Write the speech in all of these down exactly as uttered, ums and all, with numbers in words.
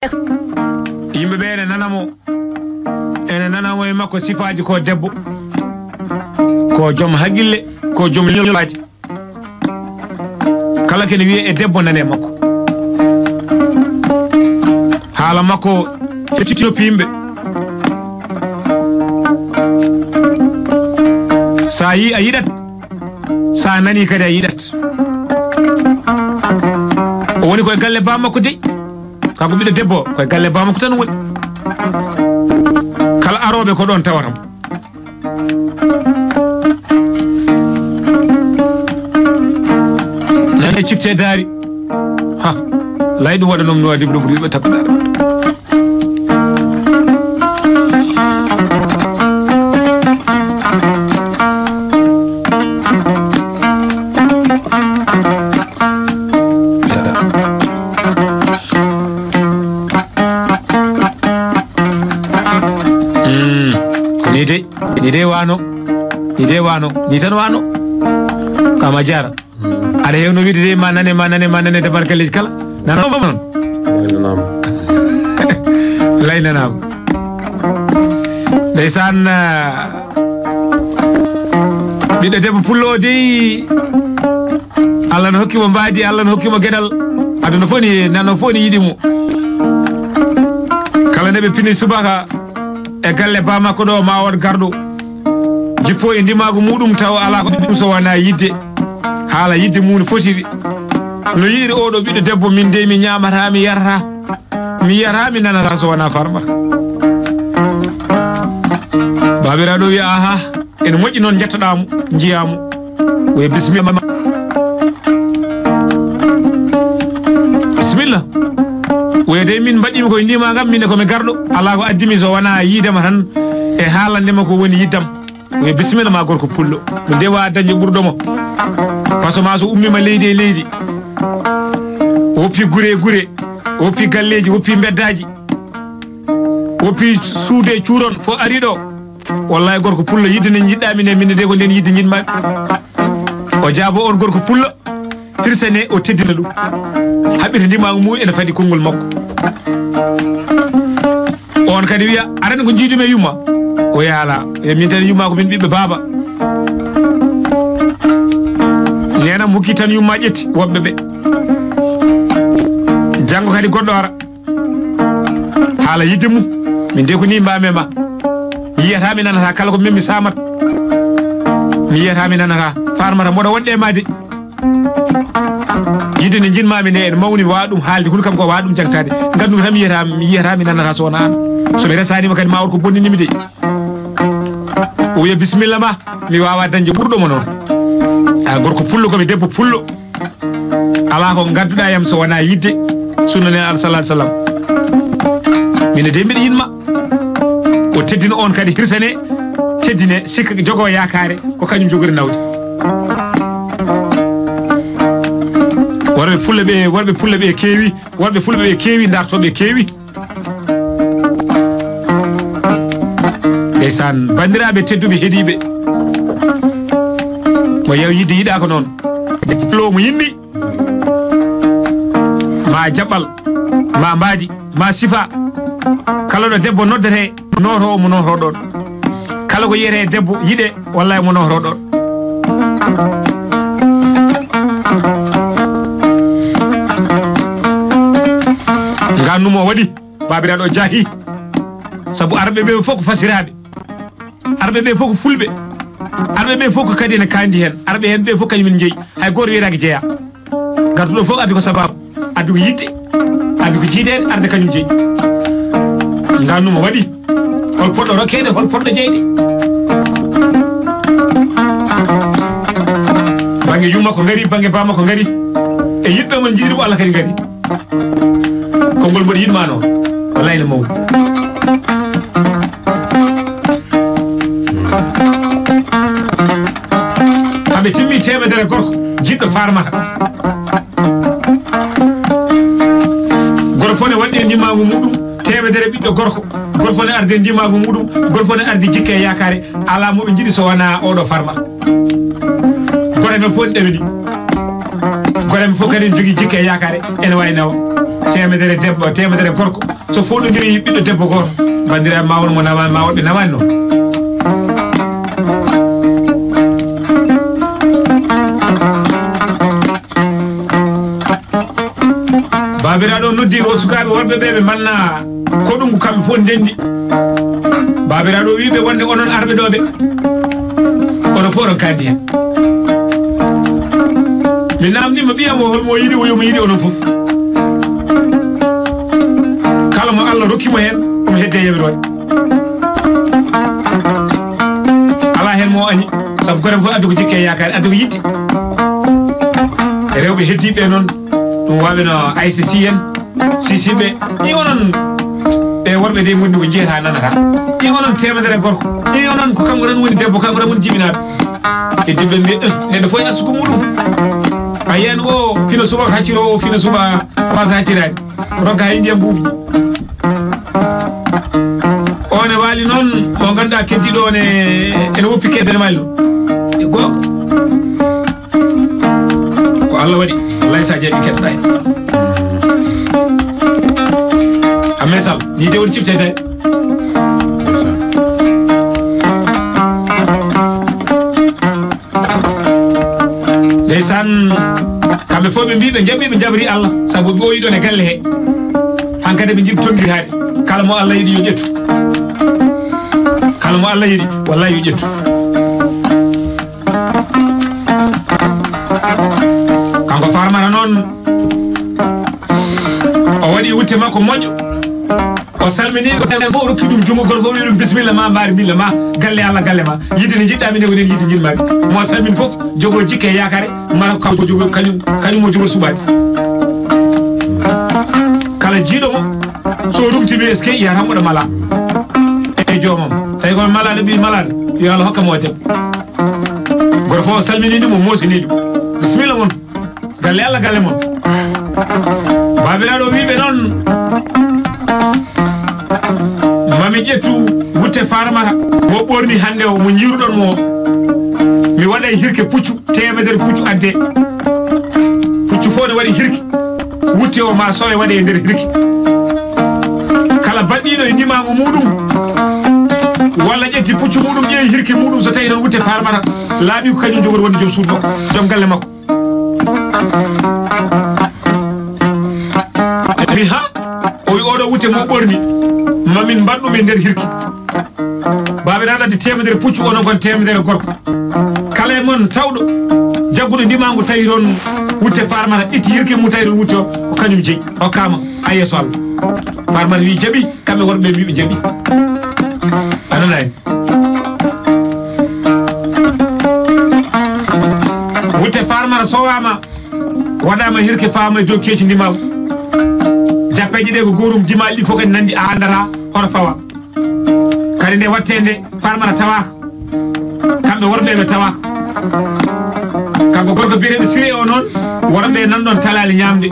Yimɓe ɓe ene nana mo, ene nana mo e makko sifaaji ko debbo, ko joom haqqille, ko joom leñolaaji. Kala kene wiye e debbo nane makko. Haala makko hettino yimɓe. Sa yi a yiɗat, sa nani kadi a yiɗat. O woni koye galle ba makko dey. Kanko ɓiɗɗo debbo, koye galle ba makko tan woni. Kala arooɓe ko ɗon tawata mo. Nane cifte daari. Ha, lay ɗum waɗa noon no waɗi ɗum ɓuri ɓe takko daara. Mm, ko ni de, ni de wano, ni de wano, ni tan wano. Kama jara. Aɗa hewno wiide de ma nane, ma nane, ma nane, dabar galleji kala. Nanama non. Laynanama. Ndeysaan, ah, ɓiɗɗo debbo pullo o dey, Allah no hokki mo mbaadi, Allah no hokki mo geɗal. Aduna fof ni, nano fof ni yiɗi mo. Kala nde ɓe pini subaka e galle ba makko ɗo, ma won garɗo jippo e ndimaagu muɗum, taw alaa ko ɗum so wonaa yidde. Haala yidde mum fotiri. No yiɗiri oɗo ɓiɗɗo debbo, min dey mi ñaamata, mi yarata. Mi yiyata, mi nanata so wonaa Farmata. Baabiraaɗo wiya, "Aha, ene moƴƴi noon, njettoɗaa mo, njiyaa mo." Wiya, "Bisimilla." Bisimilla. Wiya, "De min mbaɗɗiima koye ndima ngam, min ko mi garɗo. Alaa ko addi mi so wonaa yiidema tan e haalande ma ko woni yiddam." Wiya, "Bisimilla ma gorko pullo. Min de waawa dañde ɓurɗo mo. Paso ma so ummiima leydi e leydi. Woppi gure e gure. Woppi galleeji, woppi mbeddaaji. Woppi suudu e cuuron, fof ari ɗo. Wallahi gorko pullo, yidde nde njiɗɗaa min e min de ko nden yidde njiɗmaa." O jaabo on gorko pullo, hirsane o teddina ɗum. Haɓɓita ndimaagu mum ene fadi konngol makko. On kadi wiya, "Arani ko njiidumi e yumma." O yaala, e min tan yumma ko min ɓiɓɓe baaba. Nena mukki tan yumma ƴetti woɓɓe ɓe. Janngo kadi goɗɗo ara. Haala yidde mum. Min de ko ni mbami ma. Mi yiyata mi nanata kala ko min mi samat. Mi yiyata mi nanata. Farmata mboɗo wonde e ma de. Yidde nde jinmami nde ene mawni, mi wawa ɗum haalde, kono kam ko wawa ɗum jangtade. Nganndu tan mi yiyata, mi yiyata mi nanata so wona an. So mi resanima kadi ma won ko bonninimi de. O wiya, "Bisimilla ma, mi wawa dañde ɓurɗo mo noon." A gorko pullo, komi debbo pullo. Ala ko gadduɗa yam so wona yidde sunna nen Allah sallallahu alaihi wasallam. Min de mbiɗa yiɗma. O teddina on kadi hirsane, teddine, sikka, jogo yaakaare, ko kañum jogori nawde. Worɓe pullo ɓe, worɓe pullo ɓe keewi, worɓe fulɓe ɓe keewi, dartoɓe keewi. Ndeysaan, banndiraaɓe tedduɓe heɗiiɓe, mo yaw yidde yiɗaa ko noon. Pullo mo yinni, ma jaɓɓal, ma mbaadi, ma sifa. Kala ɗo debbo noddete, nooto omo nooto ɗoon. Kala ko yiyete debbo yiɗe, wallay omo nooto ɗoon. Ngannu mo waɗi, baabiraaɗo jaahi. Sabu arɓe ɓe fof ko fasiraaɓe. Arɓe ɓe fof ko fulɓe. Arɓe ɓe fof ko kadi ene kaandi heen. Arɓe heen ɓe fof kañum en njeyi. Hay gooto wiyetaake jeyaa. Ngartuɗo fof addi ko sababu. Addi ko yiɗde. Addi ko jiideede, arde kañum jeyi. Ngannu mo waɗi. Hol poɗɗo rokkeede, hol poɗɗo jeyde. Bannge yumma ko ngari, bannge bamma ko ngari. E yiɗɓe mon njiɗi mo Allah kadi ngari. Konngol mboɗo yiɗma noon. Wallaay no mawɗo. Haɓe timmi teemedere gorko, jiɗɗo Farmata. Goto fof ne waɗde ndimaagu muɗum, teemedere ɓiɗɗo gorko. Goto fof ne arde ndimaagu muɗum, goto fof ne ardi jikke e yaakaare. Alaa mo ɓe njiɗi so wonaa oɗo Farmata. Goto men fof ne ɗaɓi ɗi. Goto men fof kadi ne jogii jikke e yaakaare, ene waawi nawa. teemedere debbo, teemedere gorko. So fooɗondiri ɓiɗɗo debbo gooto, banndiraaɓe ma won mo namaani, ma won ɓe namaani noon. Baabiraaɗo o noddi o sukaaɓe worɓe ɓe, ɓe mbanna koɗungu kamɓe fof ndenndi. Baabiraaɗo o wii ɓe wonde onon arɓe ɗo ɓe, onon fof oɗon kaandi heen. Mi naamndiima ɓiyam o holmo yiɗi, o wiyi omo yiɗi onon fof. Kala mo Allah rokki mo heen, omo hedde yamiroore. Alaa heen mo o añi, sabu gorko fof addu ko jikke e yaakaare, addu ko yiɗde. E rewɓe heddiiɓe noon, ɗum waaɓe no Aysati en, Sisiɓe, ɗi onon ɓe worɓe de ngonndi ko jiyata nanata. Ɗi onon teemedere gorko. Ɗi onon ko kanko tan woni debbo, kanko tan woni jibinaaɗo. E debbo mbiya, "Eh, neɗɗo fof e arsuko muɗum." A yiyan o fina suba hacciro, o fina suba wasa hacciraade. Rokka hay ndiyam buufi. O ne waali noon, mo ngannduɗaa keddiiɗo o ne, ene woppi kedde ne waali noon. E goonga. Ko Allah waɗi, wallahi so a jaɓi keɗoɗaa hen. Amma Sall, ni de woni cifte tawi. Ndeysaan, kamɓe fof ɓe mbii ɓe njaɓi, ɓe njabri Allah, sabu ɓe ɓooyi ɗoon e galle he. Hankadi ɓe njiɗi tonngiraade. Kala mo Allah yiɗi yo ƴettu. Kala mo Allah yiɗi, wallahi yo ƴettu. Kanko Farmata noon, o waɗi wutte makko moƴƴo. O salmini ko enen fof, o rokki ɗum junngo, goto fof wi ɗum, "Bisimilla ma, mbaari milla ma, galle Allah, galle ma. Yidde nde njiɗɗaa min, e ko enen yidde njiɗmaa min." Mo salmini fof, jogoo jikke e yaakaare, mara ko kanko jogoo, kañum, kañum o jogoo suɓaade. Kala jiiɗo mo, so o rumti mi, "Est-ce que?" Yiya tan mboɗo mala e joomam. Tawi ko malaade, ɓii malaade, yo Allah hokka mo o debbo. Goto fof o salmini ɗum, o moosini ɗum. Bisimilla mon. Galle Allah, galle mon. Baabiraaɗo o wii ɓe noon, "Mami ƴettu wutte Farmata, mo ɓorni hannde o, mo njiiruɗon mo o. Mi waɗay hirke puccu, teemedere puccu adde. Puccu fof ne waɗi hirke. Wutte o ma sowe waɗe e nder hirke. Kala baɗɗiiɗo e ndimaangu muɗum, walla ƴetti puccu muɗum, ƴeewi hirke muɗum, so tawi noon wutte Farmata laaɓi ko kañum jogori wonde joom suudu makko, joom galle makko." Mi ha o wi, "Oɗo wutte mo ɓorni, ma min mbaɗ ɗum e nder hirki." Baabiraaɗo addi teemedere puccu, onon kon teemedere gorko. Kala e mon tawɗo jagguɗo ndimaangu tawi toon wutte Farmata, itti hirke mum tawi toon wutte o, ko kañum jeyi, hokkama a yeeso Allah. Farmata wi, "Jaɓi." Kamɓe worɓe mbi ɓe jaɓi. A nanaani? Wutte Farmata sowaama, waɗaama hirke faama e dow keeci ndimaagu. Jappeeje ɗe ko goorum, dimaali ɗi fof kadi nanndi, a anndataa hoto fawa. Kadi nde wattee nde, Farmata tawaaka. Kamɓe worɓe ɓe tawaaka. Kanko gorko biyeteeɗo Siree o noon, worɓe nan ɗoon talaali ñaamde.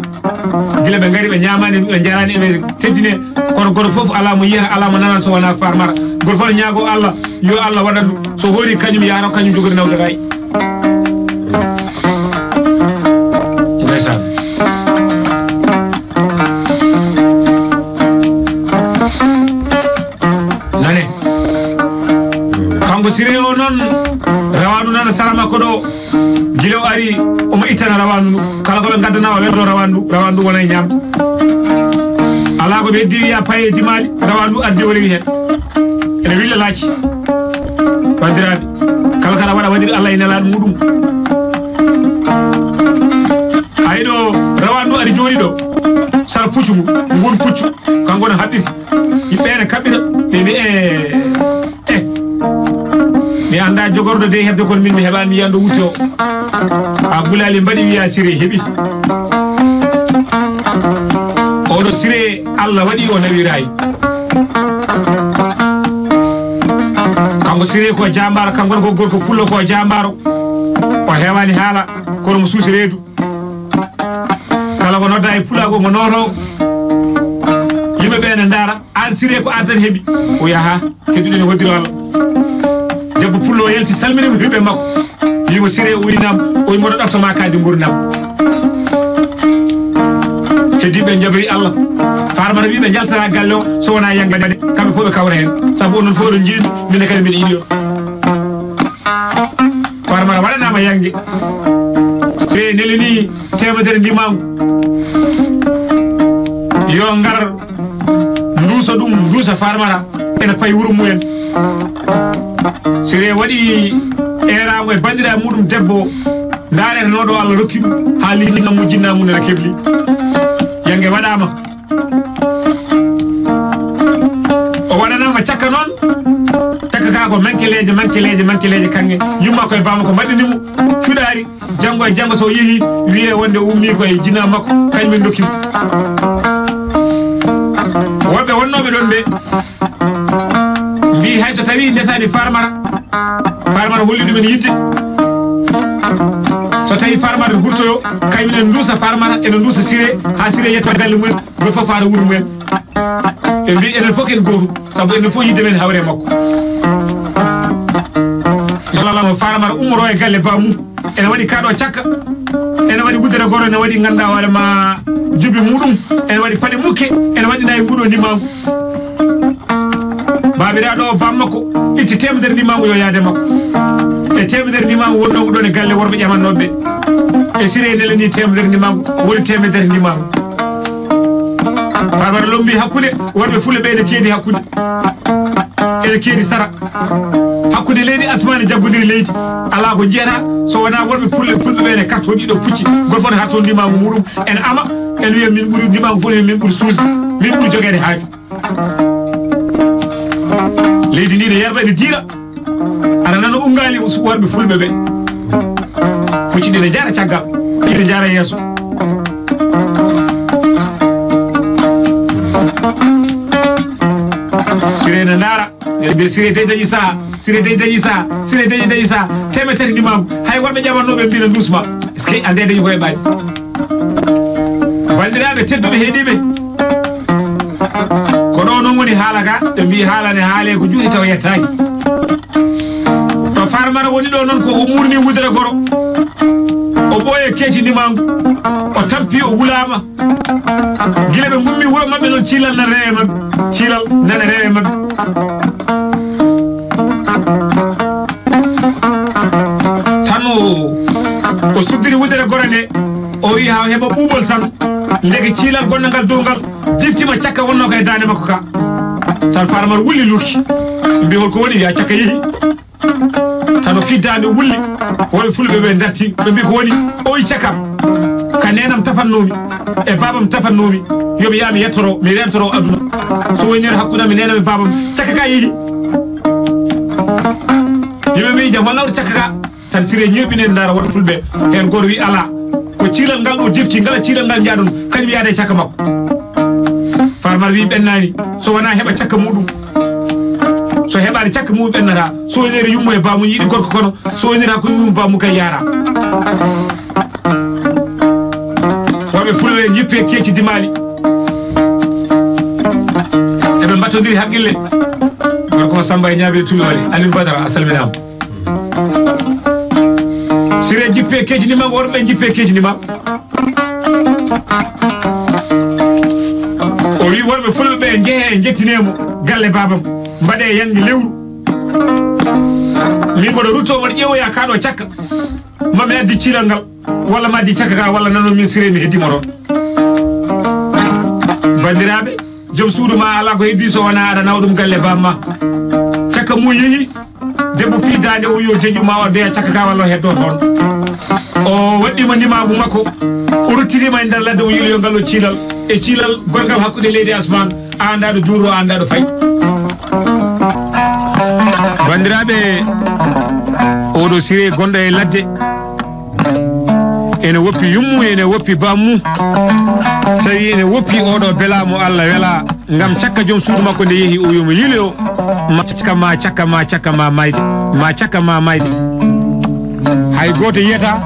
Gila ɓe ngari ɓe ñaamaani, ɓe njaraani, ɓe teddine. Kono gooto fof alaa mo yiyata, alaa mo nanata so wonaa Farmata. Gooto fof ne ñaagoo Allah, yo Allah waɗan ɗum. So hoori kañum yahata, kañum jogori nawde raay. Ndeysaan. Nane. Kanko Siree o noon, rawaandu nana sara makko ɗo. Gila o ari, omo ittana rawaandu ndu. Kala ko ɓe ngaddana o, welto rawaandu ndu. Rawaandu ndu wona e ñaamde. Alaa ko ɓe heddi wiya paye dimaali, rawaandu ndu addi o rewi heen. Ene willa laaci. Banndiraaɓe, kala kala waɗa waɗiri Allah e nelaaɗo muɗum. Ay ɗo rawaandu ndu ari jooɗi ɗo. Sara puccu ngu, ngun puccu, kanko no haɓɓiri. Yimɓe ene kaɓɓira, ɓe mbi, "E, e, mi anndaa jogorɗo de heɓde, kono min mi heɓaani, mi yiyan ɗo wutte o." A gulaali mbaɗi, wiya Siree heɓi. Oɗo Siree Allah waɗi o nawi raay. Kanko Siree ko jaambaaro, kanko ko gorko pullo ko jaambaaro. O heewaani haala, kono mo suusi reedu. Kala ko nodda e pulaagu omo nooto. Yimɓe ɓe ne ndaara, aan Siree ko aan tan heɓi. O yaha, kedduɗen hoddiro Allah. Debbo pullo o yalti salmini mo hirɓe makko. Wiimo Siree o winam, o wi mboɗo ɗofto ma kadi ngurnam. Heddiiɓe ɓe njabrii Allah. Farmata wii ɓe njaltataa galle o so wonaa yannge, kamɓe fof ɓe kawra heen. Sabu onon fof oɗon njiɗmi, minen kadi mbiɗa yiɗi on. Farmata waɗanaama yannge. Siree nelini teemedere ndimaangu. Yo ngar nduusa ɗum, nduusa Farmata. Ene payi wuro mumen. Siree waɗi eeraango e banndiraaɓe muɗum debbo. Ndaarete no ɗo Allah rokki ɗum. Haa liinam mo jinnaa mum ene kebli. Yannge waɗaama. O waɗanaama cakka noon. Cakka ka ko mankeleeje, mankeleeje, mankeleeje kaŋŋe. Yumma ko e baama ko mbaɗɗini mo. Cuɗaari. Janngo e janngo so o yehii, wiyee wonde o ummii ko e jinaa makko, kañum en ndokki mo. Wonɓe wonnooɓe ɗoon ɓe mbii hay so tawii ndesani Farmata, Farmata holli ɗumen yiɗde. So tawii Farmata hurtoyo, kañum en nduusa Farmata, ene nduusa Siree, haa Siree yetta galle mumen, ɓe fof faata wuro mumen. Ɓe mbii enen fof ken gootum, sabu enen fof yiɗde men hawre e makko. Yo Allah mo Farmata ummoro e galle bammum. Ene waɗi kaaɗo cakka. Ene waɗi wudere goro, ene waɗi ngannduɗaa hoore ma jubi muɗum. Ene waɗi paɗe mukke. Ene waɗi nayi nguɗo ndimaangu. Baabiraaɗo o bam makko itti teemedere ndimaangu yo yaade makko. E teemedere ndimaangu wonnoogu ɗoon e galle worɓe ƴamannooɓe ɓe. E Siree nelani teemedere ndimaangu, woni teemedere ndimaangu. Farmata lombi hakkunde, worɓe fulɓe ɓe ene keedi hakkunde. Ene keedi sara. Hakkunde leydi asmaani jaggondiri leydi. Alaa ko njiyata so wonaa worɓe fulɓe, fulɓe ɓe ene kartoo ɗiɗo pucci. Goto fof ne hartoo ndimaangu muɗum. Ene ama, ene wiya min ɓuri ndimaangu fof, min ɓuri suusde. Min ɓuri jogeede haaju. Leydi ndi ne yarba ene jiira. Aɗa nana ungaali worɓe fulɓe ɓe. Pucci ɗi ne jaara caggal. Ɗi ne jaara yeeso. Siree ne ndaara. Ɓe Siree dey dañi saha. Siree dey dañi saha. Siree dey dañi saha. Temeteri ndimaangu. Hay worɓe ƴamannooɓe mbiina nduusma. Eskey, ande dañi ko heɓaani. Banndiraaɓe tedduɓe heɗiiɓe. Ko ɗo noon woni haala ka, ɓe mbii haala ne haalee ko juuti tawa yettaaki. To Farmata woni ɗo noon ko o muurni wudere goro. O ɓooye keeci ndimaangu. O tampi o wulaama. Gila ɓe ngummi wuro maɓɓe noon ciilal nana rewe maɓɓe. Ciilal nana rewe maɓɓe. Tan o, o suddiri wudere goro nde. O wiyi haa o heɓa ɓuuɓol tan. Ndeke ciilal gonnangal dow ngal. Jiftima cakka wonnoo ko e daande makko ka. Tan Farmata wulli luuki. Mbi hol ko woni wiya cakka yehi. Tan o fii daande wulli. Woɓɓe fulɓe ɓe darti ɓe mbi ko woni o wi cakkam. Ka neenam tafannoomi. E baabam tafannoomi. Yo mi yaa mi yettoro mi rentoro aduna. So woniri hakkunde am e neenam e baabam cakka ka yehi. Yimɓe mbi jam walla oto cakka ka. Tan Siree ñeeɓi nen ndaara wota fulɓe heen gooto wi alaa. Ko ciilal ngal ɗo jifti ngala ciilal ngal njaaɗon kañum yaada e cakka makko. Farmata wi ɓennaani so wonaa heɓa cakka muɗum. So heɓaani cakka muɗum ɓennata. So woniri yummo e baamu yiɗi gorko kono so wonira ko yummo baamu kay yaara. Worɓe fulɓe ñippe keeci dimaali. Eɓe mbattondiri haqqille. Gorko Samba e ñaabiri tulli wali Alin Badara a salminaama. Sire jippe kecnima worɓe jippe kecnima. O wi worɓe fulɓe ɓe njehe njettineemo galle babam mbaɗe yange lewru. Min mboɗo rutto mboɗo ƴeewoya kaɗo cakka. Mami addi cilal ngal walla ma addi cakka ka walla nano min sire mi heddimo toon. Bandiraɓe, joom suudu ma ala ko heddi so wona aɗa nawa ɗum galle bamma. Cakka mum yeehi. Debbo fii daande o wiyo jeƴƴu ma o addoya cakka ka walla o heddo toon. O waɗɗima ndimagu makko. O ruttitima e nder ladde o yiiloyo ngal o ciilal e ciilal gongal hakkude leydi e asman. A annda ɗo juuro a annda ɗo fayi. Bandiraɓe, oɗo sire gonɗo e ladde ene woppi yummu ene woppi bammu. Tawi ene woppi oɗo bela mo Allah wela. Ngam cakka joom suudu makko nde yehi o yomo yiiloyo. Ma cakka ma cakka ma cakka ma mayde. Ma cakka ma mayde. Hay goto yiyata.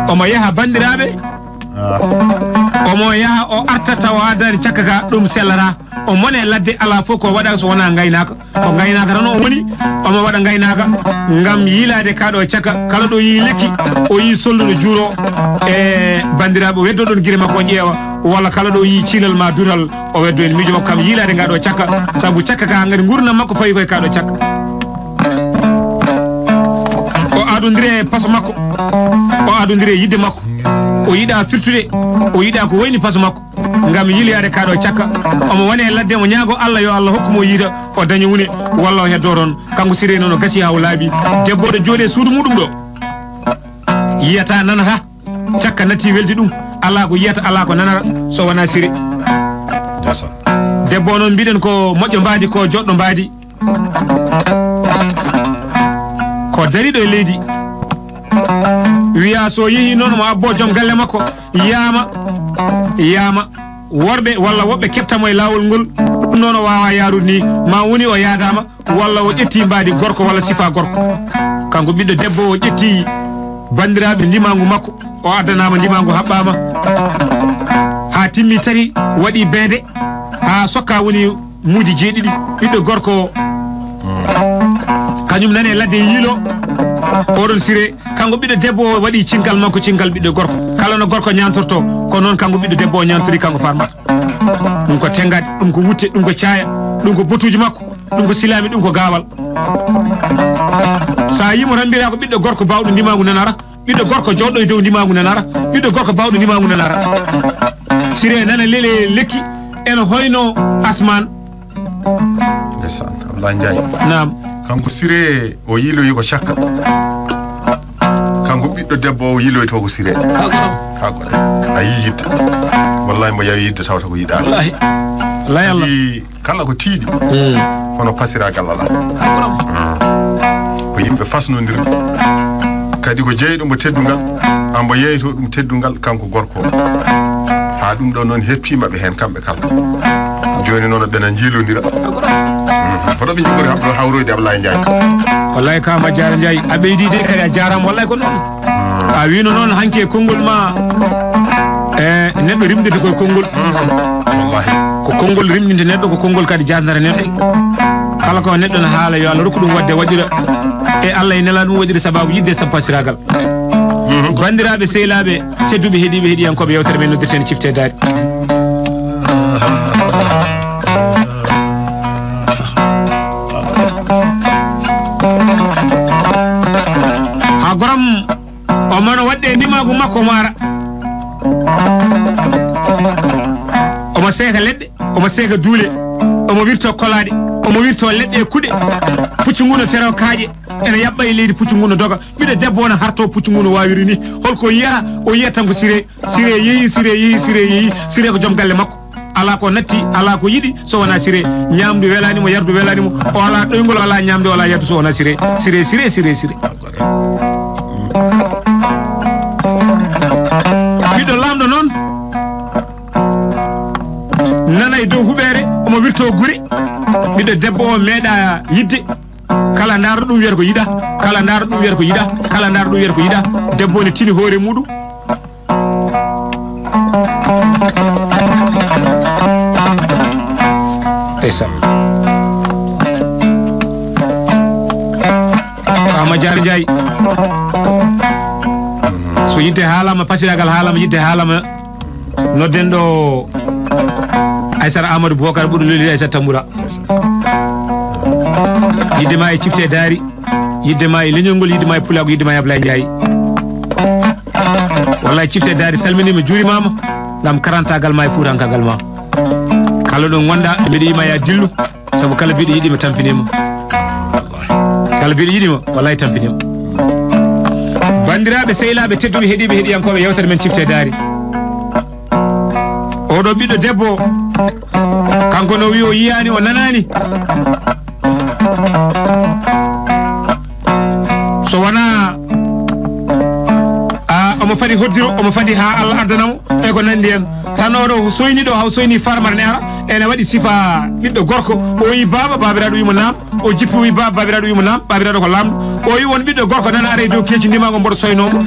Omo yaha bandiraɓe. Omo yaha o arta tawa o addaani cakka ka, ɗum sellataa. O mone ladde, alaa fof ko waɗa so wonaa ngaynaaka. Ko ngaynaaka tan o woni, omo waɗa ngaynaaka ngam yiilaade kaa ɗo cakka. Kala ɗo yii lekki, o yii soldu no juuroo. E banndiraaɓe, o weddo ɗon gire makko o ƴeewa, walla kala ɗo yii ciilal ma dutal, o weddo en miijo makko kam yiilaade ngaa ɗo cakka, sabu cakka ka ngari nguurndam makko fawi koye kaa ɗo cakka. O adondire e paso makko, o adondire e yidde makko, o yiɗa firtude, o yiɗa ko wayni paso makko. Ngam yiiloyaade kaa ɗo cakka, omo woni e ladde, omo ñaago Allah yo Allah hokku mo yiita, o daña wune, walla o heddo toon. Kanko Siré noon o gasi haa o laaɓi. Debbo ɗo jooɗi e suudu muɗum ɗo, yiyata, nanata. Cakka natti weldi ɗum, alaa ko yiyata, alaa ko nanata, so wonaa Siré. Debbo o noon mbiɗen ko moƴƴo mbaadi, ko joɗɗo mbaadi. Ko dariɗo e leydi. Wiya so yehi noon mo abbo joom galle makko, yaama, yaama. Worɓe walla woɓɓe keɓta mo e laawol ngol. Ɗum noon o waawa yaarude ni, ma woni o yaadaama, walla o ƴetti mbaadi gorko walla sifa gorko. Kanko ɓiɗɗo debbo o ƴetti banndiraaɓe ndimaangu makko, o addanaama ndimaangu haɓɓaama. Haa timmi tati, waɗi beede, haa sokka woni muuji jeeɗiɗi. Ɓiɗɗo gorko o, kañum nani e ladde yiilo, oɗon Siré. Kanko ɓiɗɗo debbo o waɗi cingal makko, cingal ɓiɗɗo gorko. Kala no gorko ñaantorto, ko noon kanko ɓiɗɗo debbo o ñaantori, kanko Farmata. Ɗum ko tenngaade, ɗum ko wutte, ɗum ko caaya, ɗum ko botuuji makko, ɗum ko silaami, ɗum ko gaawal. So a yii mo tan mbiyaa ko ɓiɗɗo gorko baawɗo ndimaagu nanara, ɓiɗɗo gorko jooɗɗo e dow ndimaagu nanara, ɓiɗɗo gorko baawɗo ndimaagu nanara. Siré nana lele lekki, ene hoyno asmaan. Ndeysaan, Ablaye Ndiaye. Naam. Kanko Siré o yiiloyi ko cakka. Kanko ɓiɗɗo debbo o yiiloyto ko Siré. Haa gore. A yii yidde. Wallahi mo yawi yidde tawata ko yiɗaani. Wallahi. Wallahi Allah. Kadi kala ko tiiɗi. Kono pasiragal alaa. Ko yimɓe fasnondirɓe. Kadi ko jeyɗo mo teddungal, ambo yeyto ɗum teddungal kanko gorko. Haa ɗum ɗo noon heppiima ɓe heen kamɓe kala. Jooni noon ɓena njiilondira. Hoto ɓe njogori haɓ-, hawroyde Ablaye Ndiaye. Wallahi ka ma jaara Ndiaye. A ɓeydi de kadi a jaaraama wallahi ko noon. A wiino noon hanki e konngol ma. E neɗɗo rimdete koye konngol. Wallahi. Ko konngol rimɗinte neɗɗo, ko konngol kadi jasnata neɗɗo. Kala ko neɗɗo ne haala yo Allah rokku ɗum waɗde waɗira. E Allah e nela ɗum waɗira sababu yidde sabu pasiragal. Banndiraaɓe, sehilaaɓe, tedduɓe heɗiiɓe, heɗiyankooɓe yewtere men noddirten Cifte Daari. Haa goram o mano waɗde e ndimaagu makko maara. Omo seeka leɗɗe, omo seeka duule, omo wirto kolaaɗe, omo wirto leɗɗe e kuɗe. Puccu ngu no fero kaaƴe, ene yaɓɓa e leydi, puccu ngu no doga. Ɓiɗɗo debbo o no harto puccu ngu no waawiri ni. Holko yiyata? O yiyata tan ko Siré. Siré yehi, Siré yehi, Siré yehi. Siré ko joom galle makko. Alaa ko natti, alaa ko yiɗi so wonaa Siré. Ñaamdu welaani mo, yardu welaani mo. O alaa ɗoyngol, o alaa ñaamdu, o alaa yardu so wonaa Siré. Siré, Siré, Siré, Siré. Ɓiɗɗo laamɗo noon nana e dow huɓeere, omo wirto gure. Ɓiɗɗo debbo o meeɗa yidde. Kala ndaarɗo ɗum wiyata ko yiɗa, kala ndaarɗo ɗum wiyata ko yiɗa, kala ndaarɗo ɗum wiyata ko yiɗa. Debbo ne tini hoore muɗum. Ndeysaan. Ama Diarra Ndiaye. So yidde haalama, pasiragal haalama, yidde haalama, nodden ɗo Aissata Amadou Bocar ɓurɗo lollude Aissata Tamboura. Yidde ma e Cifte Daari, yidde ma e leñol ngol, yidde ma e pulaagu, yidde ma e Ablaye Ndiaye. Wallahi Cifte Daari salminima, juurimama ngam karantagal ma e fuutankagal ma. Kala ɗo ngonɗa mbiɗo yima ya dillu, sabu kala mbiɗo yiɗima tampinima. Kala mbiɗo yiɗima wallahi tampinima. Bandiraɓe, sehilaaɓe, tedduɓe, heɗiiɓe, heɗiyankooɓe yewtere men Cifte Daari. Oɗo ɓiɗɗo debbo, kanko no wi o yiyani, o nanani. So wona, a, omo fadi hoddiro, omo fadi ha Allah addanamo, e ko nandi en. Tan oɗo soyni ɗo, haw soyni Farmata ne ara, ene waɗi sifa ɓiɗɗo gorko. O wi baaba, baabiraaɗo wi mo naam. O jippi o wi baaba, baabiraaɗo wi mo naam, baabiraaɗo ko laamɗo. O wi won ɓiɗɗo gorko nana ara e dow keeci ndimaango mboɗo soynoo mo.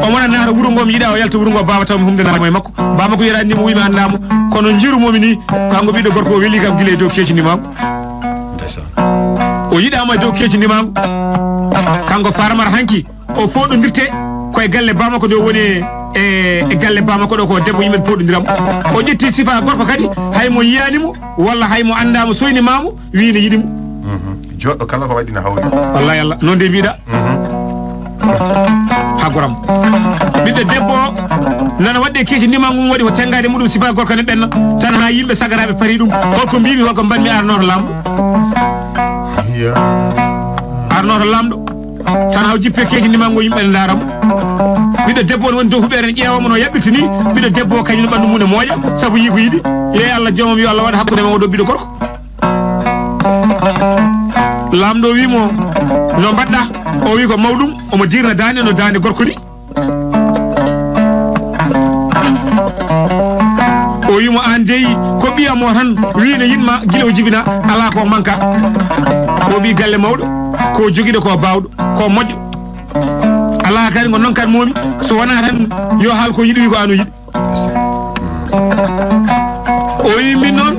Omo wona naata wuro ngo, mi yiɗa o yalta wuro ngo baaba taw mi humdanaama e makko. Baaba ko yaraani ni mo wi mi anndaa mo. Kono njiiru momi ni, kanko ɓiɗɗo gorko o weli kam gila e dow keeci ndimaango. O yiɗaama e dow keeci ndimaango. Kanko Farmata hanki o fooɗondirte koye galle baaba makko ɗo woni e, e galle baaba makko ɗo ko debbo yimɓe fooɗondiram. O ƴetti sifa gorko kadi hay mo yiyaani mo walla hay mo anndaa mo soyni maamo wi ne yiɗi mo. Mhm. Joɗɗo kala ko waɗi na hawri. Wallahi Allah, noon de mbiɗa. Mhm. Ha goram. Ɓiɗɗo debbo nana waɗde keeci ndima ngun waɗi ko tenngaade muɗum sifa gorko ne ɓenna tan ha yimɓe sagaraaɓe pari ɗum. Holko mbimi, holko mbanmi arnoto laamɗo? Iya. Arnoto laamɗo. Tan haw jippe keeci ndima ngo yimɓe ne ndaara mo. Ɓiɗɗo debbo on woni dow huɓeere ne ƴeewa mo no yaɓɓirta ni. Ɓiɗɗo debbo o kañum ɓanndu mum ne mooƴa sabu yii ko yiɗi. Yeey Allah joomam yo Allah waɗa hakkunde ma oɗo ɓiɗɗo gorko. Laamɗo wi mo, no mbaɗɗa? O wi ko mawɗum, omo dirna daande no daande gorko ni. O wi mo, aan dey ko ɓiyam o tan wi ne yiɗma gila o jibina, alaa ko manka. Ko ɓii galle mawɗo, ko jogiɗo, ko baawɗo, ko moƴƴo. Alaa kadi ko noon kan momi, so wonaa tan yo haal ko yiɗi wi ko aan o yiɗi. O wi min noon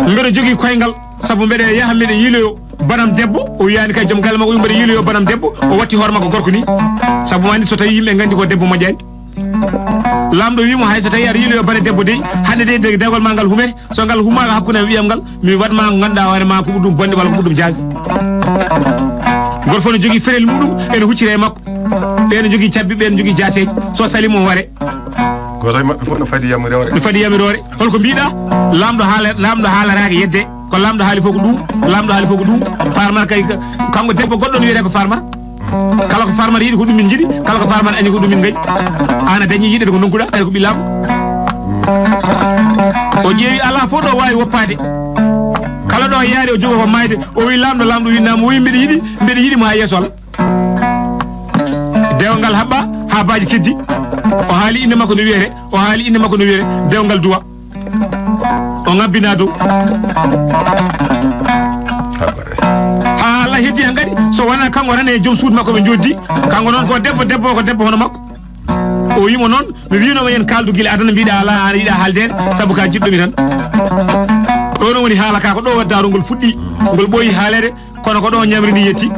mbeɗa jogii koyngal sabu mbeɗa yaha mbeɗa yiiloyo banam debbo. O wiyani kay joom galle makko o wi mbeɗa yiiloyo banam debbo, o watti hoore makko gorko ni. Sabu mani so tawi yimɓe nganndi ko debbo moƴƴani. Laamɗo wi mo hay so tawi aɗa yiiloyo bane debbo dey, hannde dey de- dewgal ma ngal humete, so ngal humaka hakkunde am wiyam ngal mi waɗma ko ngannduɗa hoore ma ko ɓurɗum bonde walla ko ɓurɗum jaasi. Gorko fof no jogii ferel muɗum ene huccira e makko. Ɓe no jogii cabbi, ɓe no jogii jaaseeji. So salimo ware. Gooto e maɓɓe fof no fadi yamiroore. No fadi yamiroore. Holko mbiɗa? Laamɗo haala, laamɗo haalaraaka yedde. Ko laamɗo haali fof ko ɗum. Laamɗo haali fof ko ɗum. Farmata kay, kanko debbo goɗɗo no wiyete ko Farmata. Kala ko Farmata yiɗi ko ɗum min njiɗi. Kala ko Farmata añi ko ɗum min ngañi. Aan a dañi yiɗde ko ndonkuɗa, kadi ko ɓi laamɗo. O ƴeewi alaa fof ɗo waawi woppaade. Kala ɗo yaari o jogo ko maayde. O wi laamɗo, laamɗo winnama, o wi mbeɗa yiɗi, mbeɗa yiɗi mo haa yeeso Allah. Dewgal haɓɓa, haa baaji keddi. O haali innde makko no wiyete, o haali innde makko no wiyete, dewgal duwa. O ngabbina dow. Haa Allah heddi han kadi, so wonaa kanko tan e joom suudu makko ɓe njoddi, kanko noon ko debbo, debbo ko debbo hono makko. O wimo noon, mi winoma yen kaldu gila adana mbiɗa ala, an yiɗa haaldeede, sabu ka jiɗɗo mi tan. Ɗo noon woni haala ka, ko ɗo wadda ngol fuɗɗi, ngol ɓooyi haaleede. Kono ko ɗo ñamri ndi yetti.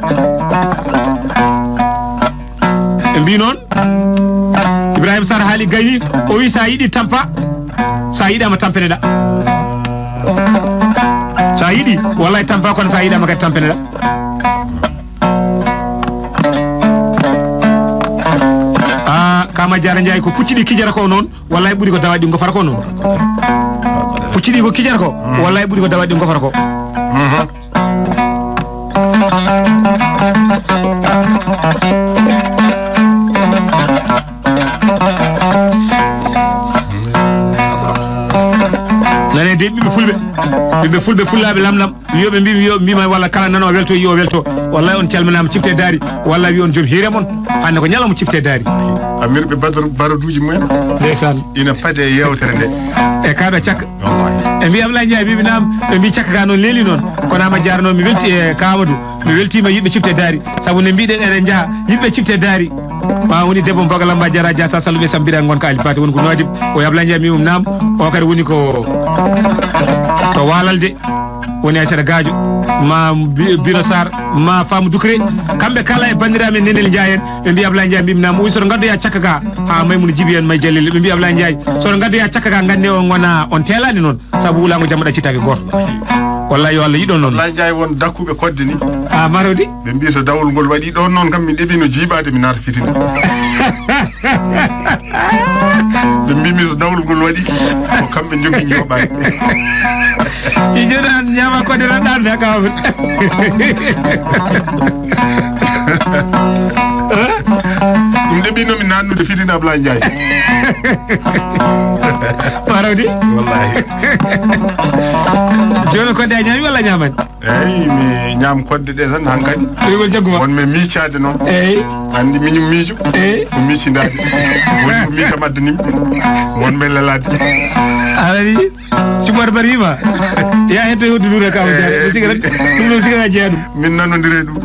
Ɓe mbi noon, Ibrahima Sarr haali gayni, o wi sa yiɗi tampa, sa yiɗama tampeneɗa. Sa yiɗi, wallahi tampa, kono sa yiɗama kadi tampeneɗa. A, Kama Diarra Ndiaye, ko pucci ɗi kijata ko noon, wallahi ɓuri ko dawaɗi ɗi gofata ko noon. Pucci ɗi ko kijata ko, wallahi ɓuri ko dawaɗi ɗi gofata ko. Nane de ɓiɓɓe fulɓe, ɓiɓɓe fulɓe fullaaɓe lamlam, wiyoɓe mbi wiyoɓe mbima walla kala nano welto yiyo welto. Wallahi on calminama cifte daari. Wallahi wi on joom hiire mon. Hande ko ñalawma cifte daari. Amirɓe badar baraduji mumen. Ndeysaan. Ina paade e yewtere nde. E kaɗo cakka. Wallahi. E mbi Ablaye Ndiaye mbiɓe nam, ɓe mbi cakka ka noon leeli noon. Kono ama jaara noon mi welti e ka Amadou. Mi weltima yiɗɓe cifte daari. Sabu ne mbiɗen eɗen jaaha yiɗɓe cifte daari. Ma woni debbo mboga lamba jara ja sa saluɓe sambira gonka ali pati woni ko noadib. O Ablaye Ndiaye mbimum nam. O kadi woni ko to Walalde. Woni Aysata Gaajo, ma Bi- Bino Sarr, ma Faamu Dukre. Kamɓe kala e banndiraaɓe men Nenel Njaay en, ɓe mbiya Ablaye Njaay, mbimi nam, o wi soto ngaddoya cakka ka, ha Maymuna Jibi en, May Jalil, ɓe mbiya Ablaye Njaay, soto ngaddoya cakka ka, ngannde on ngona, on teelani noon, sabu wulaango jamma ɗaccitaake gooto. Wallahi yo Allah yiɗon noon. Ablaye Njaay won dakkuɓe kodde ni. A marodi? Ɓe mbiya so dawol ngol waɗi ɗon noon kam, mi ɗeɓi no jiiɓaade, mi naata fitina. Ɓe mbimi so dawol ngol waɗi, ko kamɓe joggi joɓaani. Ijo ɗan ñama ko de ɗan da ka. Nde ɓinno mi nannude fitini Ablaye Ndiaye. Marawdi? Wallahi. Jooni kodde a ñaami walla a ñaamani? Eyi, mi ñaam kodde ɗe tan hankadi. Ɗum ko jaggu ma. Won men miicaade noon. Eyi. Anndi miñum miijo. Eyi. Ko miicindaade. Woni ko miijo madde nim. Won men lalaade. Alani. Cumar Bari wiima, ya heddo e hoddu nura kaw jaari. Ɗum sigira, ɗum ɗum sigira jeeya ɗum. Min nanondire ɗum.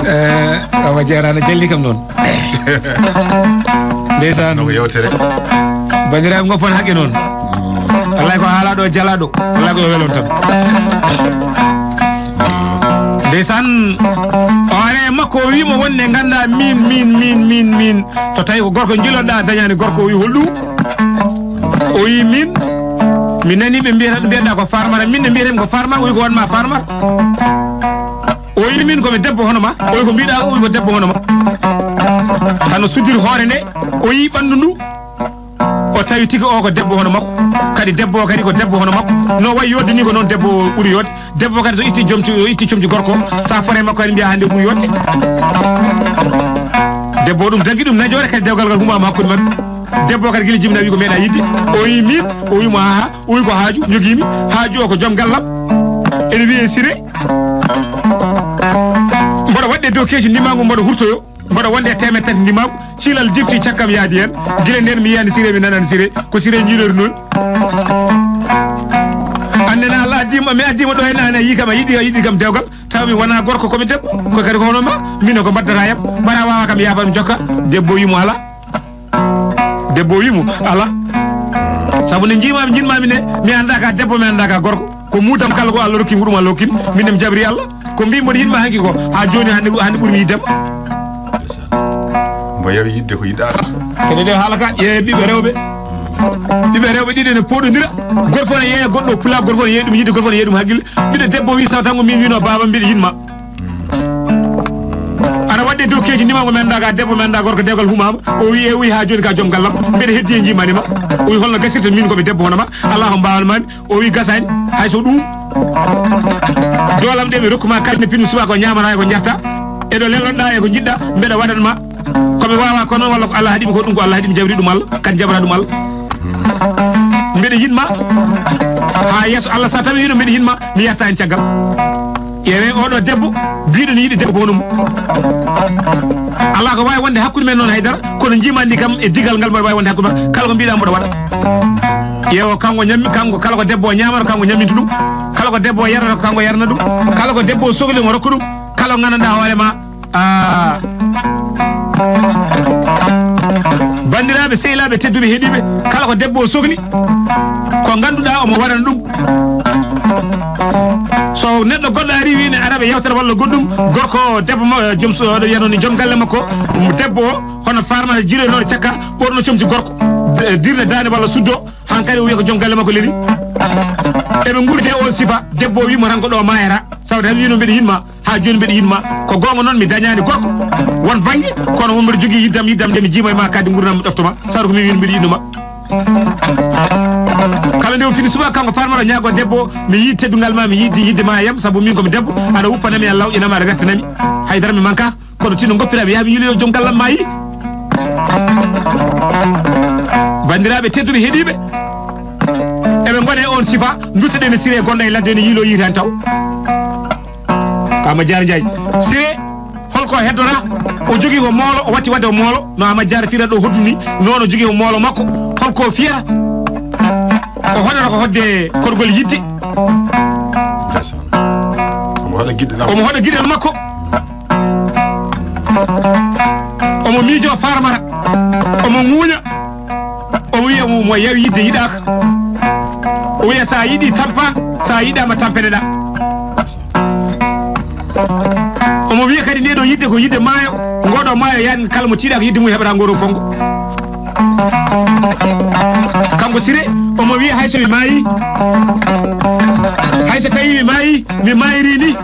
Eh, awa jeerana jalli kam noon. Ndeysaan. No ko yewtere. Bandiraɓe goppon haqqe noon. Wallahi ko haalaɗo jalaɗo. Wallahi ko welon tan. Ndeysaan. O are makko o wiimo wonde ganda min, min, min, min, min. To tawi ko gorko jiloɗa dañani gorko o wi holɗu. O wi min, mi nani ɓe mbiyata, ɓe mbiyata ko farmara, min ɓe mbiyata ko farmara, o wi ko wanma farmara. O wi min ko mi debbo hono ma, o wi ko mbiɗa, o wi ko debbo hono ma. Tan o suddiri hoore nde, o yi ɓanndu ndu, o tawi tigi o ko debbo hono makko. Kadi debbo o kadi ko debbo hono makko. No wayi yodde ni ko noon debbo o ɓuri yodde. Debbo kadi so itti jom, so itti comci gorko, sa fore makko kadi mbiya hande o ɓuri yodde. Debbo ɗum daggi ɗum najoore kadi dewgal ngal humama hakkude maɓɓe. Debbo kadi gila jibina wi ko meeɗa yidde. O wi min, o wi mo aha, o wi ko haaju, jogimi. Haaju o ko joom gallam. Ene wiye Siré. Mboɗo waɗde dow keeci ndimagu mboɗo hurtoyo. Mboɗo wonde e teemeɗɗe tati ndimagu. Cilal jifti cakkam yaadi hen. Gila nden mi yiyani Siré mi nanani Siré. Ko Siré jiiɗori noon. Annena Allah addima, mi addima ɗo e nane yi kam a yiɗi, a yiɗi kam dewgal. Taw mi wona gorko ko mi debbo. Ko kadi ko hono ma. Min ko mbaddata yam. Mbaɗa wawa kam yaafam jokka. Debbo wimo ala. Debbo o wiimo, "Alaa. Sabu nde njiimaami, njiɗmaami nde, mi anndaa ka debbo, mi anndaa ka gorko. Ko muudam kala ko Allah rokki, ko ɗum Allah rokki mi. Min ne mi jaɓrii Allah. Ko mbiimi mboɗo yiɗ ma hanki ko, haa jooni hannde, hannde ɓuri mi yiɗde ma." Ndeysaan. Mbo yawi yiɗde ko yiɗaaka. Kadi nde haala ka, ƴeewe ɓiɓɓe rewɓe. Ɓiɓɓe rewɓe ɗiɗo ne pooɗondira. Gooto fof ne yeeya goɗɗo pulaar, gooto fof ne yeeya ɗum yiɗde, gooto fof ne yeeya ɗum hakkille. Ɓiɗɗo debbo wi, "Saw tan ko min wino baaba, mbiɗa yiɗ ma." Aɗa waɗde dow keeci ndima ko mi anndaa ka debbo, mi anndaa gorko, dewgal humaama. O wi, e wi haa jooni ka joom gallam. Mbeɗa heddi e njiimaani ma. O wi, "Holno gasirta min ko mi debbo hono ma? Alaa ko mbaawan maami." O wi, "Gasaani, hay so ɗum. Doolam ɗe mi rokku ma kala ne pinmi subaka ko ñaamata e ko njarta. E ɗo lelnoɗa e ko njiɗɗa, mbeɗa waɗan ma. Ko mi waawa ko noon walla ko Allah haɗi mi ko ɗum ko Allah haɗi mi jabri ɗum Allah, kan jabra ɗum Allah." Mbeɗa yiɗ ma. Haa yeeso Allah sa tawi wino mbeɗa yiɗ ma, mi yarta en caggal. Ƴeewe oɗo debbo, biɗo ne yiɗi debbo ko hono mum. Alaa ko waawi wonde hakkunde men noon haydara, kono njiimaandi kam e digal ngal mboɗo waawi wonde hakkunde ma, kala ko mbiɗa mboɗo waɗa. Ƴeewo kanko ñammi, kanko kala ko debbo o ñaamata, kanko ñamminta ɗum. Kala ko debbo o yarata, ko kanko yarana ɗum. Kala ko debbo o sokli, omo rokka ɗum. Kala ko nganndanɗaa hoore ma, Ah. Banndiraaɓe, sehilaaɓe, tedduɓe, heɗiiɓe, kala ko debbo o sokli, ko ngannduɗaa omo waɗana ɗum. So neɗɗo goɗɗo ari wi ne araɓe yewtere walla goɗɗum, gorko o, debbo ma, joom so, oɗo wiyatnoo ni joom galle makko, debbo o, hono farmata jiroynooɗo cakka, ɓorno comci gorko, de-, dirna daande walla suddo, hankadi o wiya ko joom galle makko leli. Eɓe nguurdi e on sifa, debbo o wi mo tan ko ɗo maayata, sabu tan wino mbeɗa yiɗ ma. Haa jooni mbeɗa yiɗ ma. Ko goonga noon mi dañaani gorko. Won bannge, kono won mbeɗa jogii yiddam, yiddam nde mi jiima e ma kadi nguurndam mi ɗofto ma. Sabu ko min wiyno mbeɗa yiɗno ma. Kala nde o fini subaka kanko farmata ñaago debbo, mi yiɗi teddungal ma, mi yiɗi yidde ma e yam, sabu min ko mi debbo, aɗa wuppanami, aɗa lawƴanami, aɗa wertanami. Haydara mi manka, kono tinno ngoppira mi yaha mi yiiloyo joom gallam ma yi. Banndiraaɓe tedduɓe heɗiiɓe, eɓe ngona e on sifa, duttoɗen e Siré gonɗo e ladde ene yiilo yiitaani taw. Kama Diar Ndiaye. Siré, holko heddora? O jogii ko moolo, o watti wadde o moolo. No Ama Diar fira ɗo hoddu ni, noon o jogii ko moolo makko. Holko fiyata? O hoɗata ko hodde korgol yidde. Ndeysaan. Omo hoɗa giɗɗo makko. Omo hoɗa giɗɗo makko. Omo miijo farmata. Omo ŋuuña. O wiya mo, mo yawi yidde yiɗaaka. O wiya sa yiɗi tampa, sa yiɗama tampeneɗa. Omo wiya kadi nde ɗo yidde ko yidde maayo. Ngoɗo maayo yani kala mo tiiɗa ko yidde mum heɓata ngoro fongo. Kanko Siré, omo wiya hay so mi maayi, hay so tawi mi maayi, mi maayiri ni.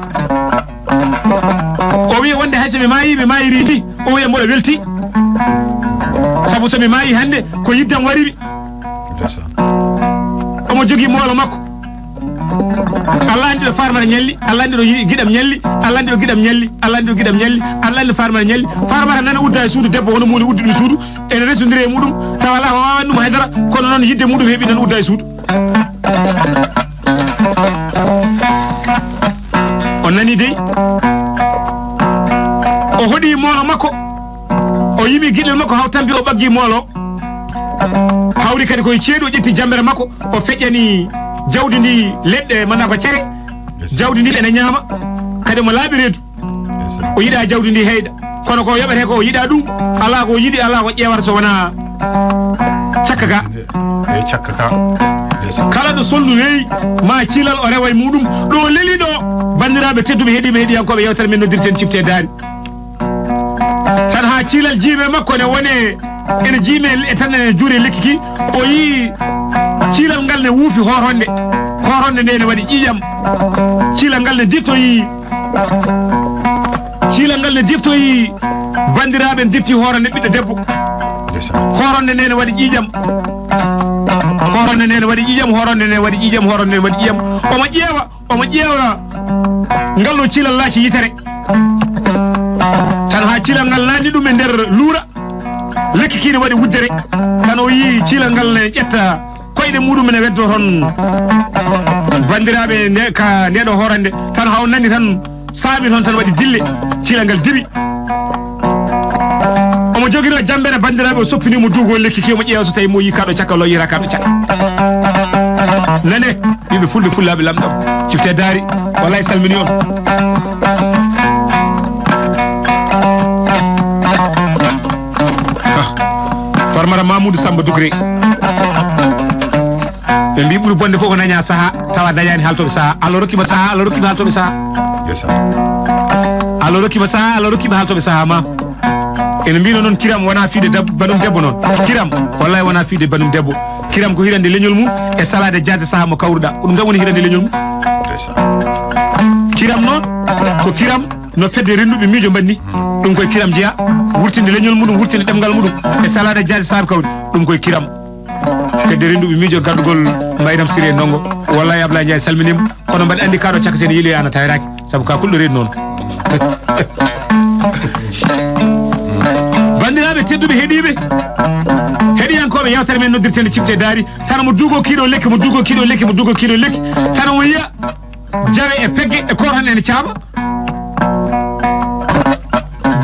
O wiya wonde hay so mi maayi, mi maayiri ni. O wiya mboɗo welti. Sabu so mi maayi hannde, ko yiddam warimi. Ndeysaan. Omo jogii moolo makko. Allah anndi ɗo Farmata ñalli, Allah anndi ɗo yi-, giɗam ñalli, Allah anndi ɗo giɗam ñalli, Allah anndi ɗo giɗam ñalli, Allah anndi ɗo Farmata ñalli. Farmata nana udda e suudu debbo, hono muuni udduɗo suudu, ene resondiri e muɗum, tawa alaa ko waawani ɗum haydara, kono noon yiɗde muɗum heɓi noon udda e suudu. On nanii dey? O hoɗi moolo makko, o yimi giɗel makko, haw tampi o ɓaggi moolo. Hawri kadi koye ceeɗu, o ƴetti jambere makko, o feƴƴani jawdi ndi leɗɗe, mana ko cere. Jawdi ndi ene ñaama, kadi omo laaɓi reedu. O yiɗa jawdi ndi heyɗa. Kono ko yoɓete ko, o yiɗa ɗum. Alaa ko yiɗi, alaa ko ƴeewata so wonaa cakka ka. E cakka ka. Kala ɗo soldu weeyi, ma ciilal o rewa e muɗum. Ɗo o leli ɗo, banndiraaɓe tedduɓe heɗiiɓe heɗiyankooɓe yewtere men noddirten Cifte Daari. Tan haa ciilal jiime makko ne wone, ene jiime e tan ene juure lekki ki, o yii ciilal ngal ne wuufi horonde. Horonde nde ne waɗi ƴiiƴam. Ciilal ngal ne diftoyi. Ciilal ngal ne diftoyi. Banndiraaɓe, ne difti horonde ɓiɗɗo debbo. Ndeysaan. Horonde nde ne waɗi ƴiiƴam. Horonde nde ne waɗi ƴiiƴam, horonde nde waɗi ƴiiƴam, horonde nde waɗi ƴiiƴam. Omo ƴeewa, omo ƴeewa. Ngal ɗo ciilal laaci yitere. Tan haa ciilal ngal naatni ɗum e nder luura. Lekki kii ne waɗi wuddere. Tan o yii ciilal ngal ne ƴetta koyɗe muɗum ene weddo toon. Banndiraaɓe, nde, ka nde ɗo horande, tan haw nani tan saami toon tan waɗi dille, ciilal ngal diwi. Omo jogino jambere, banndiraaɓe, o soppini mo duugol lekki kii, omo ƴeewa so tawi mo yii kaɗo cakka, lo yira kaɗo cakka. Nane, yimɓe fulɓe, fullaaɓe lamɗam, Cifte Daari, wallaay salmini on. Ah, Farmata Mamoudou Samba Doucouré. Ɓe mbi ɓuri bonde fof ko daña saha, tawa dañani haltoɓe saha. Allah rokkima saha, Allah rokkima haltoɓe saha. Ndeysaan. Allah rokkima saha, Allah rokkima haltoɓe saha ma. Ene mbino noon kiram wona fiide dab-, banum debbo noon. Kiram, wallahi wona fiide banum debbo. Kiram ko hirande leñol mum e salade jaade saha mo kawruɗa. Ko ɗum tan woni hirande leñol mum. Ndeysaan. Kiram noon, ko kiram no fedde rennduɓe miijo mbanni. Ɗum koye kiram jeya, wurtinde leñol muɗum, wurtinde ɗemngal muɗum e salade jaade saha mo kawri. Ɗum koye kiram. Fedde rennduɓe miijo gardugol Maydam Siré Ndongo. Wallahi Ablaye Ndiaye salminima. Kono mbaɗa anndi kaɗo cakka sene yiiloyano tawiraki. Sabu ka kulɗo reedu noon. Banndiraaɓe tedduɓe heɗiiɓe, heɗiyankooɓe yewtere men noddirtende Cifte Daari, tan mo duugo kiiɗo lekki, mo duugo kiiɗo lekki, mo duugo kiiɗo lekki, tan mo yiya jawe e pegge e kotan ene caama.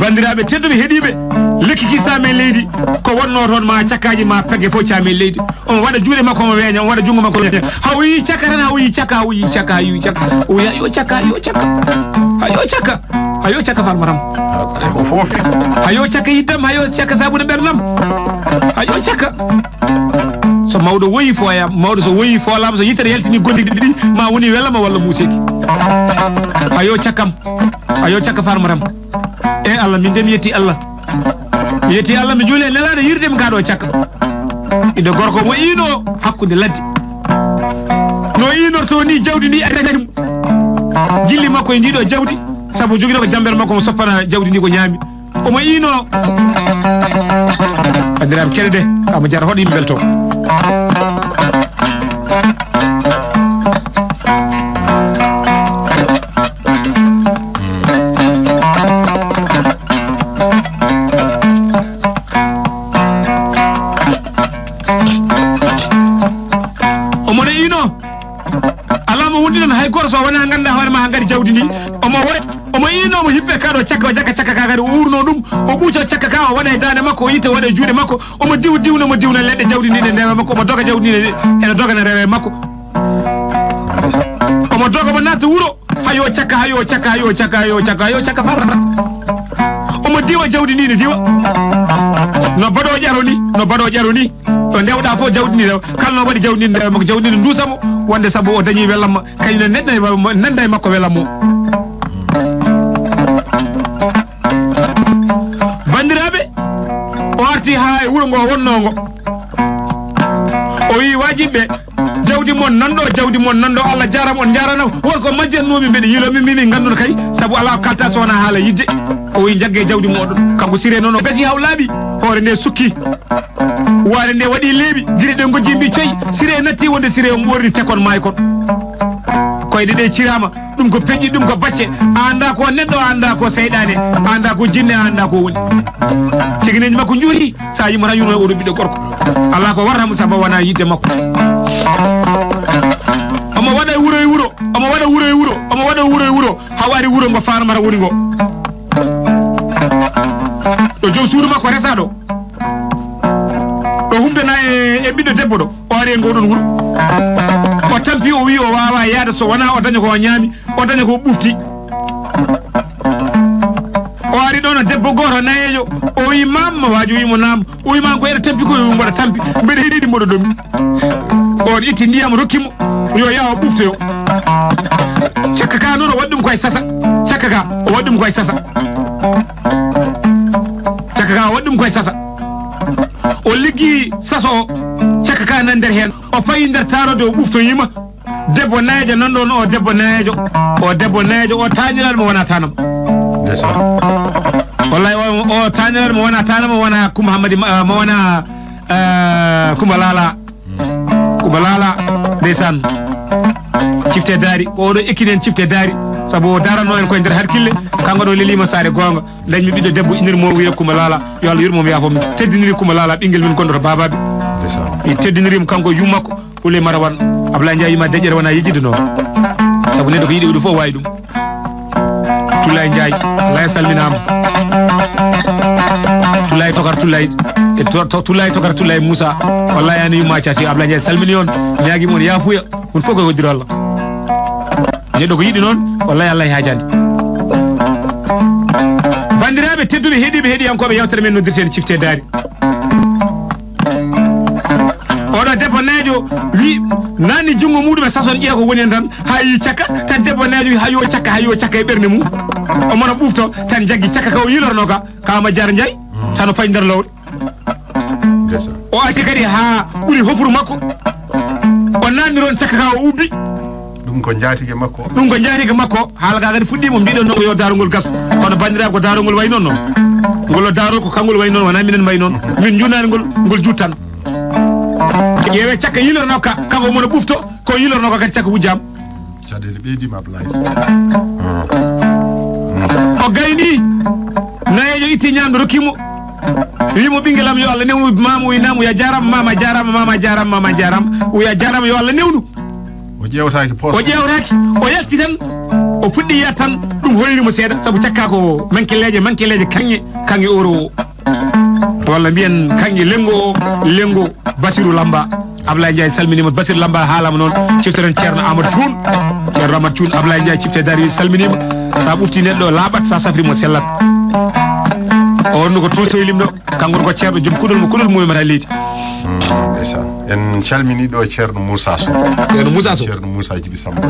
Banndiraaɓe tedduɓe heɗiiɓe, lekki ki saame leydi, ko wonnoo toon ma cakkaaji ma pegge fof caame leydi. Omo waɗa juuɗe makko, omo weeña, omo waɗa junngo makko, omo weeña. Haa o yii cakka tan, haa o yii cakka, haa o yii cakka, haa o yii cakka. O wiya, "Yo cakka, yo cakka. Haa yo cakka. Haa yo cakka, Farmatam. Haa yo cakka yiddam, haa yo cakka sabunde ɓerdam. Haa yo cakka." So mawɗo woyi fooya, mawɗo so woyi foolaama, so yitere yaltini gonde ɗiɗi, ma woni welama walla muuseeki. Haa yo cakkam. Haa yo cakka, Farmatam. E Allah, min de mi yetti Allah. Mi yetti Allah, mi juuli e Nelaaɗo, yirde mi kaa ɗo cakka. Ɓiɗɗo gorko mo iino hakkunde ladde. No iinorto ni jawdi ndi ari kadi mo. Jilli makko e ndi ɗo jawdi, sabu jogino ko jambere makko mo soppana jawdi ndi ko ñaami. Omo iino. Banndiraaɓe keɗe de, kamo jara hoɗo yimɓe mbelto. Omo ne iino. Alaa mo wondi noon hay gooto so wonaa ngannda hoore ma haa ngari jawdi ndi. Omo wona, omo iino, omo hippe kaɗo cakka, o jakka cakka ka kadi, o uurno ɗum, o ɓuuco cakka ka, o waɗa e daande makko, o yitta, o waɗa e juuɗe makko, omo diwa diwna, omo diwna leɗɗe jawdi ndi ne ndewa makko, omo doga jawdi ndi ne, ene doga ne rewe makko. Omo doga, omo natta wuro. Hayo cakka, hayo cakka, hayo cakka, hayo cakka, hayo cakka, far. Omo diwa jawdi ndi ne diwa. No baɗo ƴaro ni, no baɗo ƴaro ni. Ɗo ndewɗa fof jawdi ndi rewa. Kala no waɗi jawdi ndi rewa, jawdi ndi duusa mo. Wonde sabu o dañi welamma. Kañum ne neɗɗo e ma-, nanda e makko welammo. Banndiraaɓe, o arti haa e wuro ngo wonnoo ngo. O wi waajibɓe, jawdi mon nan ɗo, jawdi mon nan ɗo, Allah jaaraama, on njaaraama. Won ko majjatnoomi, mbeɗa yiiloo, min, min, min ngannduno kay, sabu alaa ko kalta so wonaa haala yidde. O wi, njagge jawdi mooɗon. Kanko Siré noon o gasi haa o laaɓi. Hoore nde sukki. Waare nde waɗi leeɓi, gire ɗe ngojji mbi coy. Siré natti wonde Siré on ɓorni tekon maay kon. Koyɗe ɗe ciraama, ɗum ko peƴƴi, ɗum ko bacce. A anndaa ko neɗɗo, a anndaa ko seyɗaane, a anndaa ko jinne, a anndaa ko woni. Cikineeji makko njuuti, so a yimo tan yurmo oɗo ɓiɗɗo gorko. Alaa ko warata mo sabu wonaa yiɗde makko. Omo waɗa wuro e wuro, omo waɗa wuro e wuro, omo waɗa wuro e wuro, haa o ari wuro ngo farmata woni ngo. Ɗo joom suudu makko resaa ɗo. Ɗo humtana e, e ɓiɗɗo debbo ɗo. O ari e ngoɗon wuro. O tampi, o wi o waawaa yahde so wonaa o daña ko o ñaami, o daña ko o ɓufti. O ari ɗoon e debbo gooto nayeejo. O wi, "Maam?" Waajo wi mo, "Naam." O wi, "Maa ko eɗa tampi ko?" O wi, "Mboɗa tampi. Mbeɗa heɗi mboɗo ɗomi." On itti ndiyam rokki mo, yo yaha o ɓuftoyo. Cakka ka noon o waɗi ɗum koye sasa. Cakka ka o waɗi ɗum koye sasa. Cakka ka o waɗi ɗum koye sasa. O liggi saso o. Cakka ka nan nder heen. O fayi nder taarode, o ɓuftoyima. Debbo nayeejo nan ɗoon, o debbo nayeejo. O debbo nayeejo, o taaniraaɗo mo wona tanam. Ndeysaan. Wallahi o, o taaniraaɗo mo wona tanam, mo wona Kumba Hammadi, ma, mo wona, eh, Kumba Laala. Kumba Laala, ndeysaan. Cifte daari, oɗo ekkini en cifte daari. Sabu o daaranno en koye nder hakkille, kanko ɗo leliima saare goonga. Dañmi ɓiɗɗo debbo, innir mo wiyee Kumba Laala. Yo Allah yurmo mo, yaafo mo. Teddiniri Kumba Laala, ɓinngel min gonɗo to Babaɓe. Ndeysaan. Mi teddiniri mo kanko e yumma makko. Ule mara wan. Ablaye Ndiaye ma deƴƴere wona yejjitde no. Sabu neɗɗo ko yiɗi ɗum fof waawi ɗum. Tulay Ndiaye, Ablaye salminaama. Tulay Tokar Tulay. E to, to, Tulay Tokar Tulay Moussa. Wallahi ani yumma cati Ablaye Ndiaye salmini on. Ñaagi mon yaafuya. On fof ko hoddiro Allah. Neɗɗo ko yiɗi noon, wallahi Allah e haajaade. Banndiraaɓe tedduɓe, heɗiiɓe, heɗiyankooɓe yewtere men noddirteende Cifte Daari. Oɗo debbo neejo wi, nanni junngo muɗum e sason, ƴeewa ko woni heen tan, haa yi cakka, tan debbo neejo wi, hayo cakka, hayo cakka e ɓernde mum. Omo no ɓufto, tan jaggi cakka ka o yilorno ka, ka Ama Jaara Njaay, tan o fayi nder lowre. Ndesa. O arti kadi haa ɓuri hofru makko. O nanni ɗoon cakka ka o ubbi. Ɗum ko njaatige makko. Ɗum ko njaatige makko. Haala ka kadi fuɗɗiima, mbiɗon noon ko yo daarogol gas. Kono banndiraaɓe, ko daarogol wayi noon noon. Ngol o daarol ko kangol wayi noon, wonaa minen mbayi noon. Min njunaani ngol, ngol juttan. Ƴeewe cakka yilorno ka, kanko omo no ɓufto, ko yilorno ka kadi cakka wujjaama. Caɗeele ɓeydiima Ablaye. O gayni. Nayeejo itti ñaamdu rokki mo. Wi mo, "Ɓinngel am, yo Allah newnu maama." O wi, "Naam." O wi, "A jaaraama maama, a jaaraama maama, a jaaraama maama, a jaaraama." O wi, "A jaaraama, yo Allah newnu." O ƴeewtaaki poos. O ƴeewtaaki. O yalti tan. O fuɗɗi yiyat tan. Ɗum hoyri mo seeɗa. Sabu cakka ko mankeleeje, mankeleeje kaŋŋe, kaŋŋe oro o. Walla mbiyen kaŋŋe lenngo o, lenngo Basiru Lamba. Ablaye Ndiaye salminiima, Basiru Lamba haalama noon. Ciftoren Ceerno Amadou Thioune. Ceerno Amadou Thioune, Ablaye Ndiaye cifte dari salminiima. Sa ɓufti neɗɗo laaɓat, sa safri mo sellat. O wonno ko to Sohli ɗo. Kanko ko ceerno joom kuɗol mo, kuɗol mum e mata leydi. Mm, ndeysaan. En calmini ɗo Ceerno Moussa Sow. Ceerno Moussa Sow. Ceerno Moussa Djiby Samba.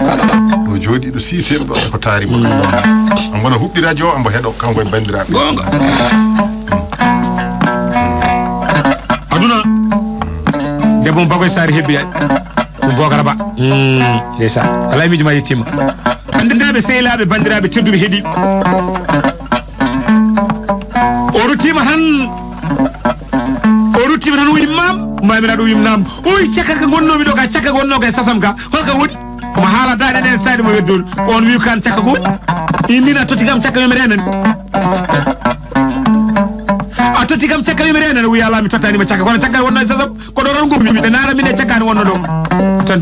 Ɗo jooɗi ɗo sisir ɗo e ko taari mo. Mm. Ambo na huɓɓi radio, ambo heɗo, kanko e banndiraaɓe. Goonga. Aduna. Debbo mo Bagoy Sarr hebbi ay. Ɗum Bokara Ba. Mm, ndeysaan. Alaa miijo ma yettiima. Banndiraaɓe, sehilaaɓe, banndiraaɓe tedduɓe heɗi. O ruttiima tan, o ruttiima tan, o wi, "Maam, maamiraaɗo?" O wi, "Naam." O wi, "Cakka ka ngonnoomi ɗo ka, cakka ngonnoo ka e sasam ka, holka woni?" Omo haala daande ɗen, sayde mo weddude. On wi, "Kan cakka ko woni? I min a totti kam cakka yo mi reenani. A totti kam cakka yo mi reenani." O wi, "Alaa, mi tottaani ma cakka, kono cakka wonnoo e sasam." Ko ɗo tan ngummi, ɓe naara min e caggaani wonno ɗo. Tan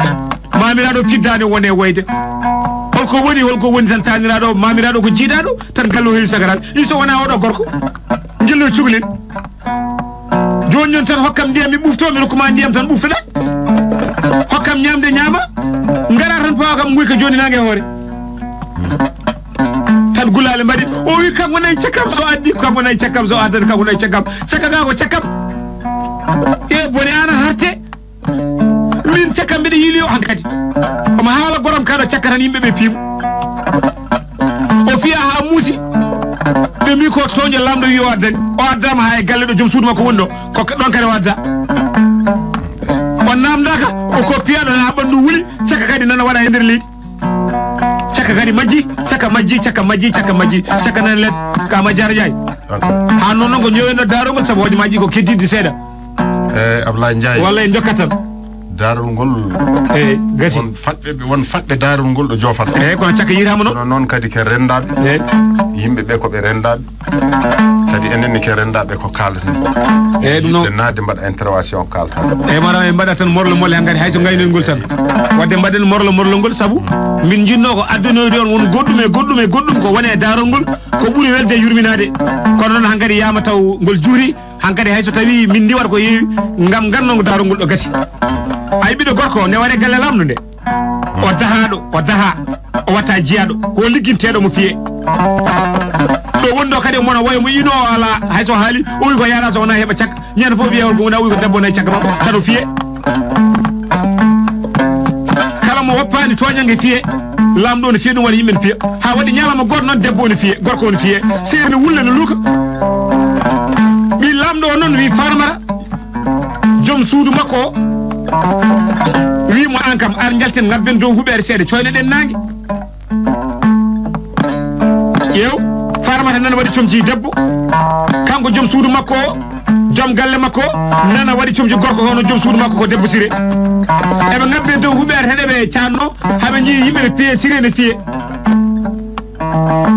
maamiraaɗo fiddaani wone woyde. Holko woni, holko woni tan taaniraaɗo, maamiraaɗo ko jiiɗaaɗo, tan gallo heewi sagaral. Iso wona oɗo gorko. Ngillo cukalel. Jooni noon tan hokkam ndiyam mi ɓufto, mi rokkuma ndiyam tan ɓuftoɗa. Hokkam ñaamde ñaama. Ngara tan pawa kam nguyka jooni naange hoore. Tan gulaale mbaɗi. O wi, "Kanko nayi cakkam so addi, kanko nayi cakkam so addan, kanko nayi cakkam. Cakka ga ko cakkam. E bone ana harte. Min cakka mbiɗa yiili o hankadi." Omo haala goram kaɗo cakka tan yimɓe ɓe piimo. O fiya ha muusi. Ɓe mbi ko toño lamɗo wi o addani. O addama ha e galle ɗo joom suudu makko woni ɗo. Ko ɗon kadi o adda. O namdaka, o ko piyaɗo ha ɓandu wuli, cakka kadi nana waɗa e nder leydi. Cakka kadi majji, cakka majji, cakka majji, cakka majji, cakka nan let, ka ma Jaara Njaay. Ha noon noon ko ñëweno darogol sabu hoojomaaji ko keddidi seeɗa. Eh, Ablaye Ndiaye. Walla en jokkat tan. Daarol ngol. Eyi, gasi. Won faɗɓe, won faɗɓe daarol ngol ɗo joofata. Eyi, kono cakka yiytaama noon. Kono noon kadi ko renndaaɓe. Eyi. Yimɓe ɓe ko ɓe renndaaɓe. Kadi enen ne ko renndaaɓe ko kaalten. Eyi, ɗum noon. Ɓe naatde mbaɗa intervention kaalta. Eyi, mara en mbaɗat tan morlo morlo hankadi hay so ngaynoy ngol tan. Wadde mbaɗen morlo morlo ngol sabu min njiɗnoo ko addunoyde on won goɗɗum e goɗɗum e goɗɗum ko woni e daarol ngol ko ɓuri welde yurminaade. Kono noon hankadi yaama taw ngol juuri. Hankadi hay so tawii min ndiwata ko heewi ngam ngannoo darol ngol ɗo gasi. Ay ɓiɗɗo gorko nde waree galle laamɗo nde. O dahaaɗo, o dahaa, o watta jiyaaɗo, ko ligginteeɗo mo fiyee. Ɗo woni ɗo kadi mona woya mo ino o alaa, hay so haali, o wi ko yaara so wonaa heɓa cakka. Ñande fof wiya o gowna, o wi ko debbo nayi cakka makko, tan o fiyee. Kala mo woppaani tooñannge fiyee. Laamɗo ne fiya ɗum waɗa yimɓe ne piya. Haa waɗi ñalawma gooto noon debbo o ne fiya, gorko o ne fiya. Sey ne wulla ne luuka. Ɓii laamɗo o noon wi farmata. Joom suudu makko o wi mo aan kam ar njalten ngabben dow huɓeere seeɗa coynoɗen naange. Ƴeew, farmata nana waɗi comci debbo. Kanko joom suudu makko o. Joom galle makko nana waɗi comci gorko hono joom suudu makko ko debbo sire. Eɓe ngabbe dow huɓeere tan eɓe canno haɓe njii yimɓe ne piye sire ne fiye.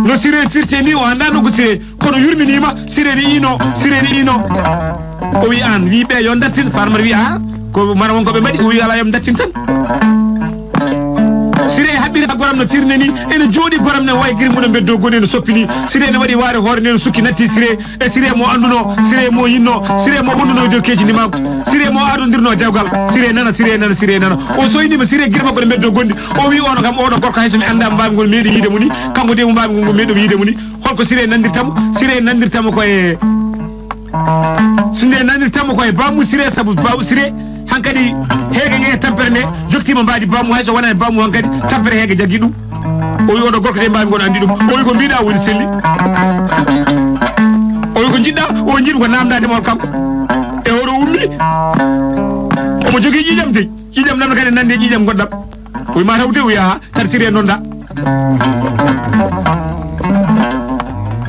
No sire firte ni o annda no ko sire kono yurminima sire ne ino sire ne ino. O wi an wi ɓe yo dartin farmata wi a ko mara won ko ɓe mbaɗi o wi ala yom dartin tan. Sire haɓɓiri ha goram no firne ni ene jooɗi goram ne way giri muɗo beddo goni no soppini sire ne waɗi waare hoore ne no sukki natti sire. E sire mo annduno sire mo yinno sire mo wonduno e dow keeci ndimaagu sire mo adondirno dewgal sire nana sire nana sire nana. O soynima sire girma kono meddo gondi o wi ono kam oɗo gorko hayso mi anda mbaami ngol meeɗi yiide mo ni. Kanko de mo mbaami ngol ngol meeɗo yiide mo ni. Holko sire nandirtamo sire nandirtamo ko e sinde nandirtamo ko e bammu sire sabu bawu sire. Hankadi heege nge tampere nde joktima mbaadi bammu hayso wona e bammu hankadi tampere heege jaggi ɗum. O wi oɗo gorko de mbaami ngon andi ɗum o wi ko mbiɗa woni selli. O wi ko jiɗɗa o jiɗmi ko namdade mo kanko. E oɗo ummi omo jogii ƴiƴam de ƴiƴam namno kadi nande ƴiƴam goɗɗam. O wi ma taw de o wi aha kadi siri e nonda.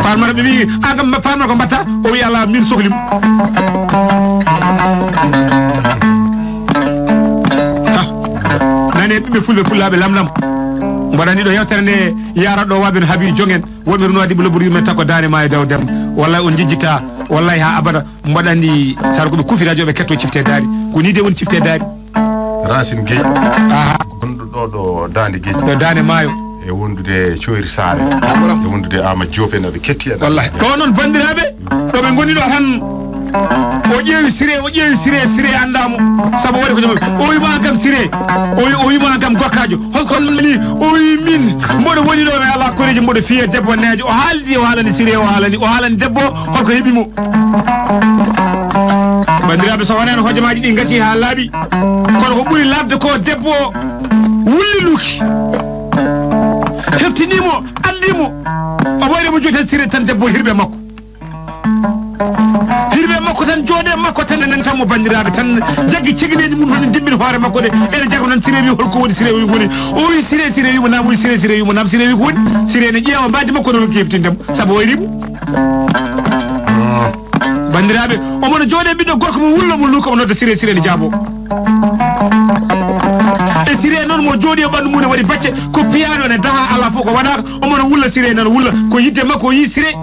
Farmata ɓe wi agam farmata ko mbatta o wi ala min sohlim. Nane ɓiɓɓe fulɓe fullaaɓe lamlam mbaɗani ɗo yewtere nde yara ɗo waɓen habi jongen. Wonɓe runo addiɓe lobbudu yumen takko daane maayo daw dem. Wallay on jejjita wallay ha abada. Mbaɗani sara koɓe kufi radio ɓe ketto cifte daari. Ko ni de woni cifte daari. Racine Gueye. Aha. Gonɗo ɗo ɗo daande geji ɗo daane maayo. E wondude coyri saare e wondude ama jope naɓe ketti en wallahi ko noon bandiraɓe. Ɗo ɓe ngoni ɗo tan o ƴeewi sire o ƴeewi sire sire annda mo. Sabu waɗi ko jom o wima kam sire o wi- o wima kam gorkajo holko ni o wi min mboɗo woni ɗo mi ala koreji mboɗo fiye debbo neejo o haaldi o haalani sire o haalani o haalani debbo holko heɓi mo. Bandiraɓe so wonano hojomaaji ɗi gasi ha laaɓi kono ko ɓuri labde ko debbo o wulli luki heftinimo andimo o wayre mo joti tan sire tan debbo hirɓe makko. Hirɓe makko tan jooɗe makko tan enen tan mo bandiraɓe tan jaggi cegineji mum tan dimbin hoore makko de ene jago tan sire wi holko woni sire wi woni o wi sire sire wimo nam wi sire sire wimo nam sire wi ko woni sire ne ƴeewa mbaadi makko no ko heftindem sabu o wayri mo. Bandiraɓe omono jooɗe ɓiɗɗo gorko mo wullo mo luka o nodda sire sire ne jaabo. E sire noon mo jooɗi e ɓandu mum ne waɗi bacce ko piyaɗo ne daha ala fof ko waɗaka. Omono wulla sire noon wulla ko yidde makko o yi sire.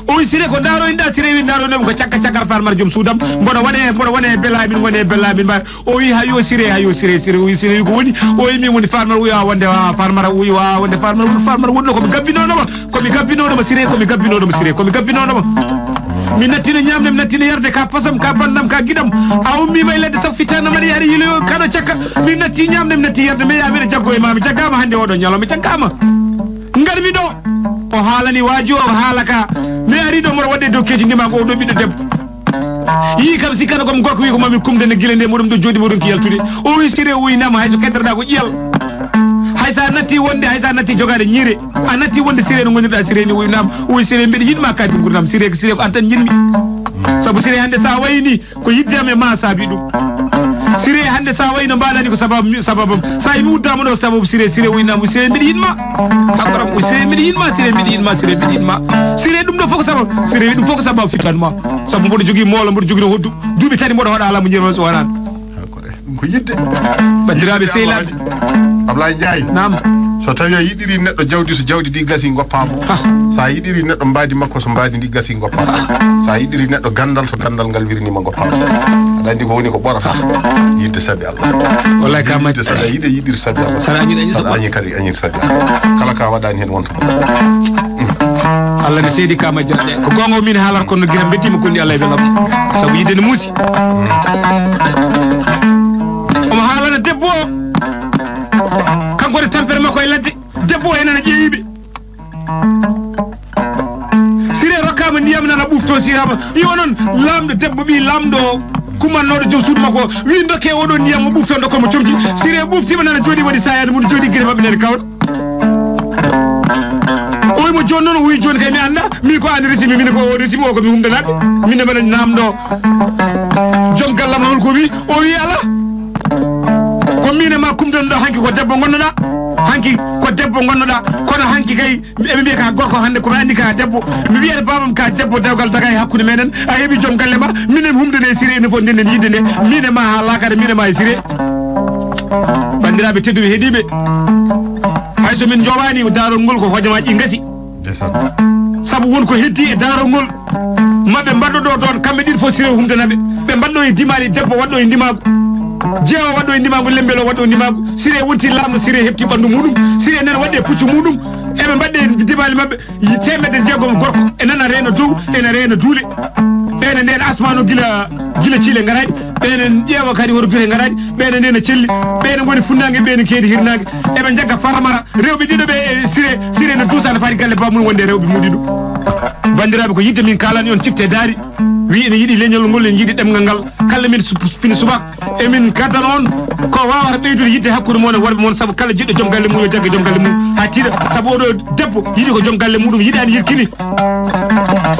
O wi sire ko ndaroyɗa sire wi ndaroyɗomi ko cakka cakkal farmata joom suudam. Mboɗo waɗe mboɗo wone e bela min wone e bela min mbawi. O wi hayo sire hayo sire sire o wi sire wi ko woni. O wi min woni farmata o wi a wonde a farmata o wi a wonde farmata o wi farmata wonno komi gabbinoɗoma. Komi gabbinoɗoma sire komi gabbinoɗoma sire komi gabbinoɗoma. Mi nattino ñamde mi nattino yarde ka pasam ka bandam ka giɗam. A ummima e ledde taw fittana mbaɗa yaari yiloyo kaɗo cakka. Mi natti ñamde mi natti yarde mi yaha mbiɗa jaggo e ma mi jaggama hande oɗo ñalo mi jaggama. Ngarmi ɗo. O haalani waaji o haala ka. Mi ari ɗo mboɗo waɗde dow keeci ndima ko oɗo ɓiɗɗo debbo. Yii kam sikkata komi gorko wi ko mami kumde nde gila nde moɗum ɗo jooɗi moɗum ki yaltude. O wi sire o winama hayso keddotoɗa ko ƴiyal. Hay sa natti wonde hay sa natti jogade ñiire. A natti wonde sire no gonirɗa sire ni o winama o wi sire mbiɗa yiɗma kadi gurdam sire ko sire ko an tan jiɗmi. Sabu sire hande sa wayni ko yidde am e ma saabi ɗum. Sire hande sa wayno mbaɗani ko sababu sababam sa yimi uddama ɗo sababu sire sire o winama o sire mbiɗa yiɗma. Hakoram o sire mbiɗa yiɗma sire mbiɗa yiɗma sire mbiɗa yiɗma. Sire ɗum ɗo fof ko sababu sire ɗum fof ko sababu fittanma. Sabu mboɗo jogui moolo mboɗo jogui no hoddu. Duuɓi tati mboɗo hoɗa laamu, njiyam so wonani. Hakkude. Ɗum ko yiɗde. Banndiraaɓe sehilaaɓe. Ablaye Ndiaye. Naam. So tawi a yiɗiri neɗɗo jawdi, so jawdi ndi gasi, ngoppaama. Ah. So a yiɗiri neɗɗo mbaadi makko, so mbaadi ndi gasi, ngoppaama. So a yiɗiri neɗɗo ganndal, so ganndal ngal wirniima, ngoppaama. Aɗa anndi ko woni ko ɓorata. Yiɗde sabi Allah. Wallaay ka majji. Yiɗde sabi, yiɗde, yiɗiri sabi Allah. Saɗa añi, añi sabi Allah. Añi kadi, añi sabi Allah. Kala ka waɗani heen wonta. Allah ne seedi ka majjiraɗe. Ko goonga o min haalata kono gila mbettima kondi Allah e welam. Sabu yiɗde ne muusi. Omo haalana debbo o. Kanko woni tampere makko e ladde. Debbo o e nana ƴeewiɓe. Sire rokkama ndiyam nana ɓufto sirama. Yo noon laamɗo debbo ɓi laamɗo o. Kumannooɗo joom suudu makko o wi dokke oɗo ndiyam o ɓufto dokke mo comci. Sire ɓuftima nana jooɗi waɗi sayade mum jooɗi gite maɓɓe nani kawra. O wi mo jooni noon, o wi jooni kay mi annda, min ko an resimi, min ko o resimi o ko mi humdanaɓe. Min de mbaɗa namdo. Joom gallam noon ko wi, o wi ala. Ko min e ma kumdon ɗo hanki ko debbo gonnoɗa. Hanki ko debbo gonnoɗa. Kono hanki kay eɓe mbiya ka gorko hannde ko mi anndi ka debbo. Mi wiyata babam ka debbo dewgal daga e hakkunde meɗen. A heɓi joom galle ma. Minen humde nde sire ene fof ndenden yidde nde. Min e ma ha lakare min e ma e sire. Banndiraaɓe tedduɓe heɗiiɓe, hay so min njowaani darol ngol ko hojomaaji ɗi ngasi. Ndeysaan. Sabu won ko heddi e darol ngol. Maɓɓe mbaɗɗo ɗo ɗoon kamɓe ɗiɗi fof sire humde naɓe. Ɓe mbaɗɗo e dimaali debbo waɗɗo e ndimaagu. Jeewo waɗɗo e ndimaagu lembelo waɗɗo e ndimaagu. Sire wonti laamɗo sire heɓti ɓanndu muɗum. Sire nana waɗɗe puccu muɗum. Eɓe mbaɗɗe dimaali maɓɓe. Yi teemedde jeegom gorko e nana reena dow ena reena duule. Ɓeene ndeen asmaano gila gila ciile ngaraani. Ɓeene ƴeewa kadi hoto dure ngaraani. Ɓeene ndeen a celli. Ɓeene ngoni funnaange ɓeene keedi hirnaange. Eɓe njagga faramara rewɓe ɗiɗo ɓe e sire sire ne duusa ne faati galle bamum wonde rewɓe muɗiɗo. Banndiraaɓe ko yiɗde min kaalani on cifte daari. Wi ene yiɗi leñol ngol ene yiɗi ɗemngal ngal. Kala min fini suba emin gaddan on ko wawata ɓeydude yidde hakkude mon e worɓe mon sabu kala jiɗɗo joom galle mum yo jagge joom galle mum ha tiiɗa sabu oɗo debbo yiɗi ko joom galle muɗum yiɗani yirkini.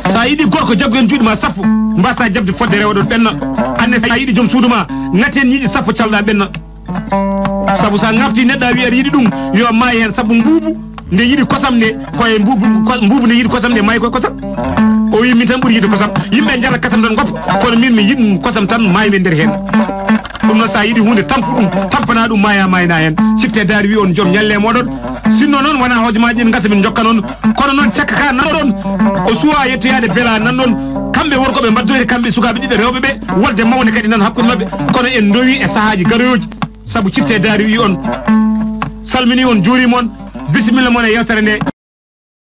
Sa yiɗi gorko jaggu hen juuɗe ma sappo mbasa jabde fodde rewa ɗon ɓenna. Anne sa yiɗi joom suudu ma nati hen ñiiƴe sappo calɗa ɓenna. Sabu sa ŋafti neɗɗo a wi aɗa yiɗi ɗum yo maayi hen sabu mbuubu nde yiɗi kosam nde koye mbuubu mbuubu nde yiɗi kosam nde maayi koye kosam. O wi min tan ɓuri yiɗde kosam. Yimɓe njara kasam tan goppa kono min mi yiɗ kosam tan maayi min nder hen. Ɗum noon sa yiɗi hunde tampu ɗum tampana ɗum maya mayna hen. Cifte daari wi on joom ñalle moɗon. Sinno noon wona hoojomaji ɗin gasa min jokka noon. Kono noon cakka ka nanɗon o suwa yettoyade bela nanɗon. Kamɓe workoɓe mbaddoyde kamɓe sukaɓe ɗiɗo rewɓe ɓe wolde mawde kadi nan hakkude mabɓe. Kono en dowi e sahaji garoyoji. Sabu cifte daari wi on salmini on juurima on. Bisimilla mon e yewtere nde.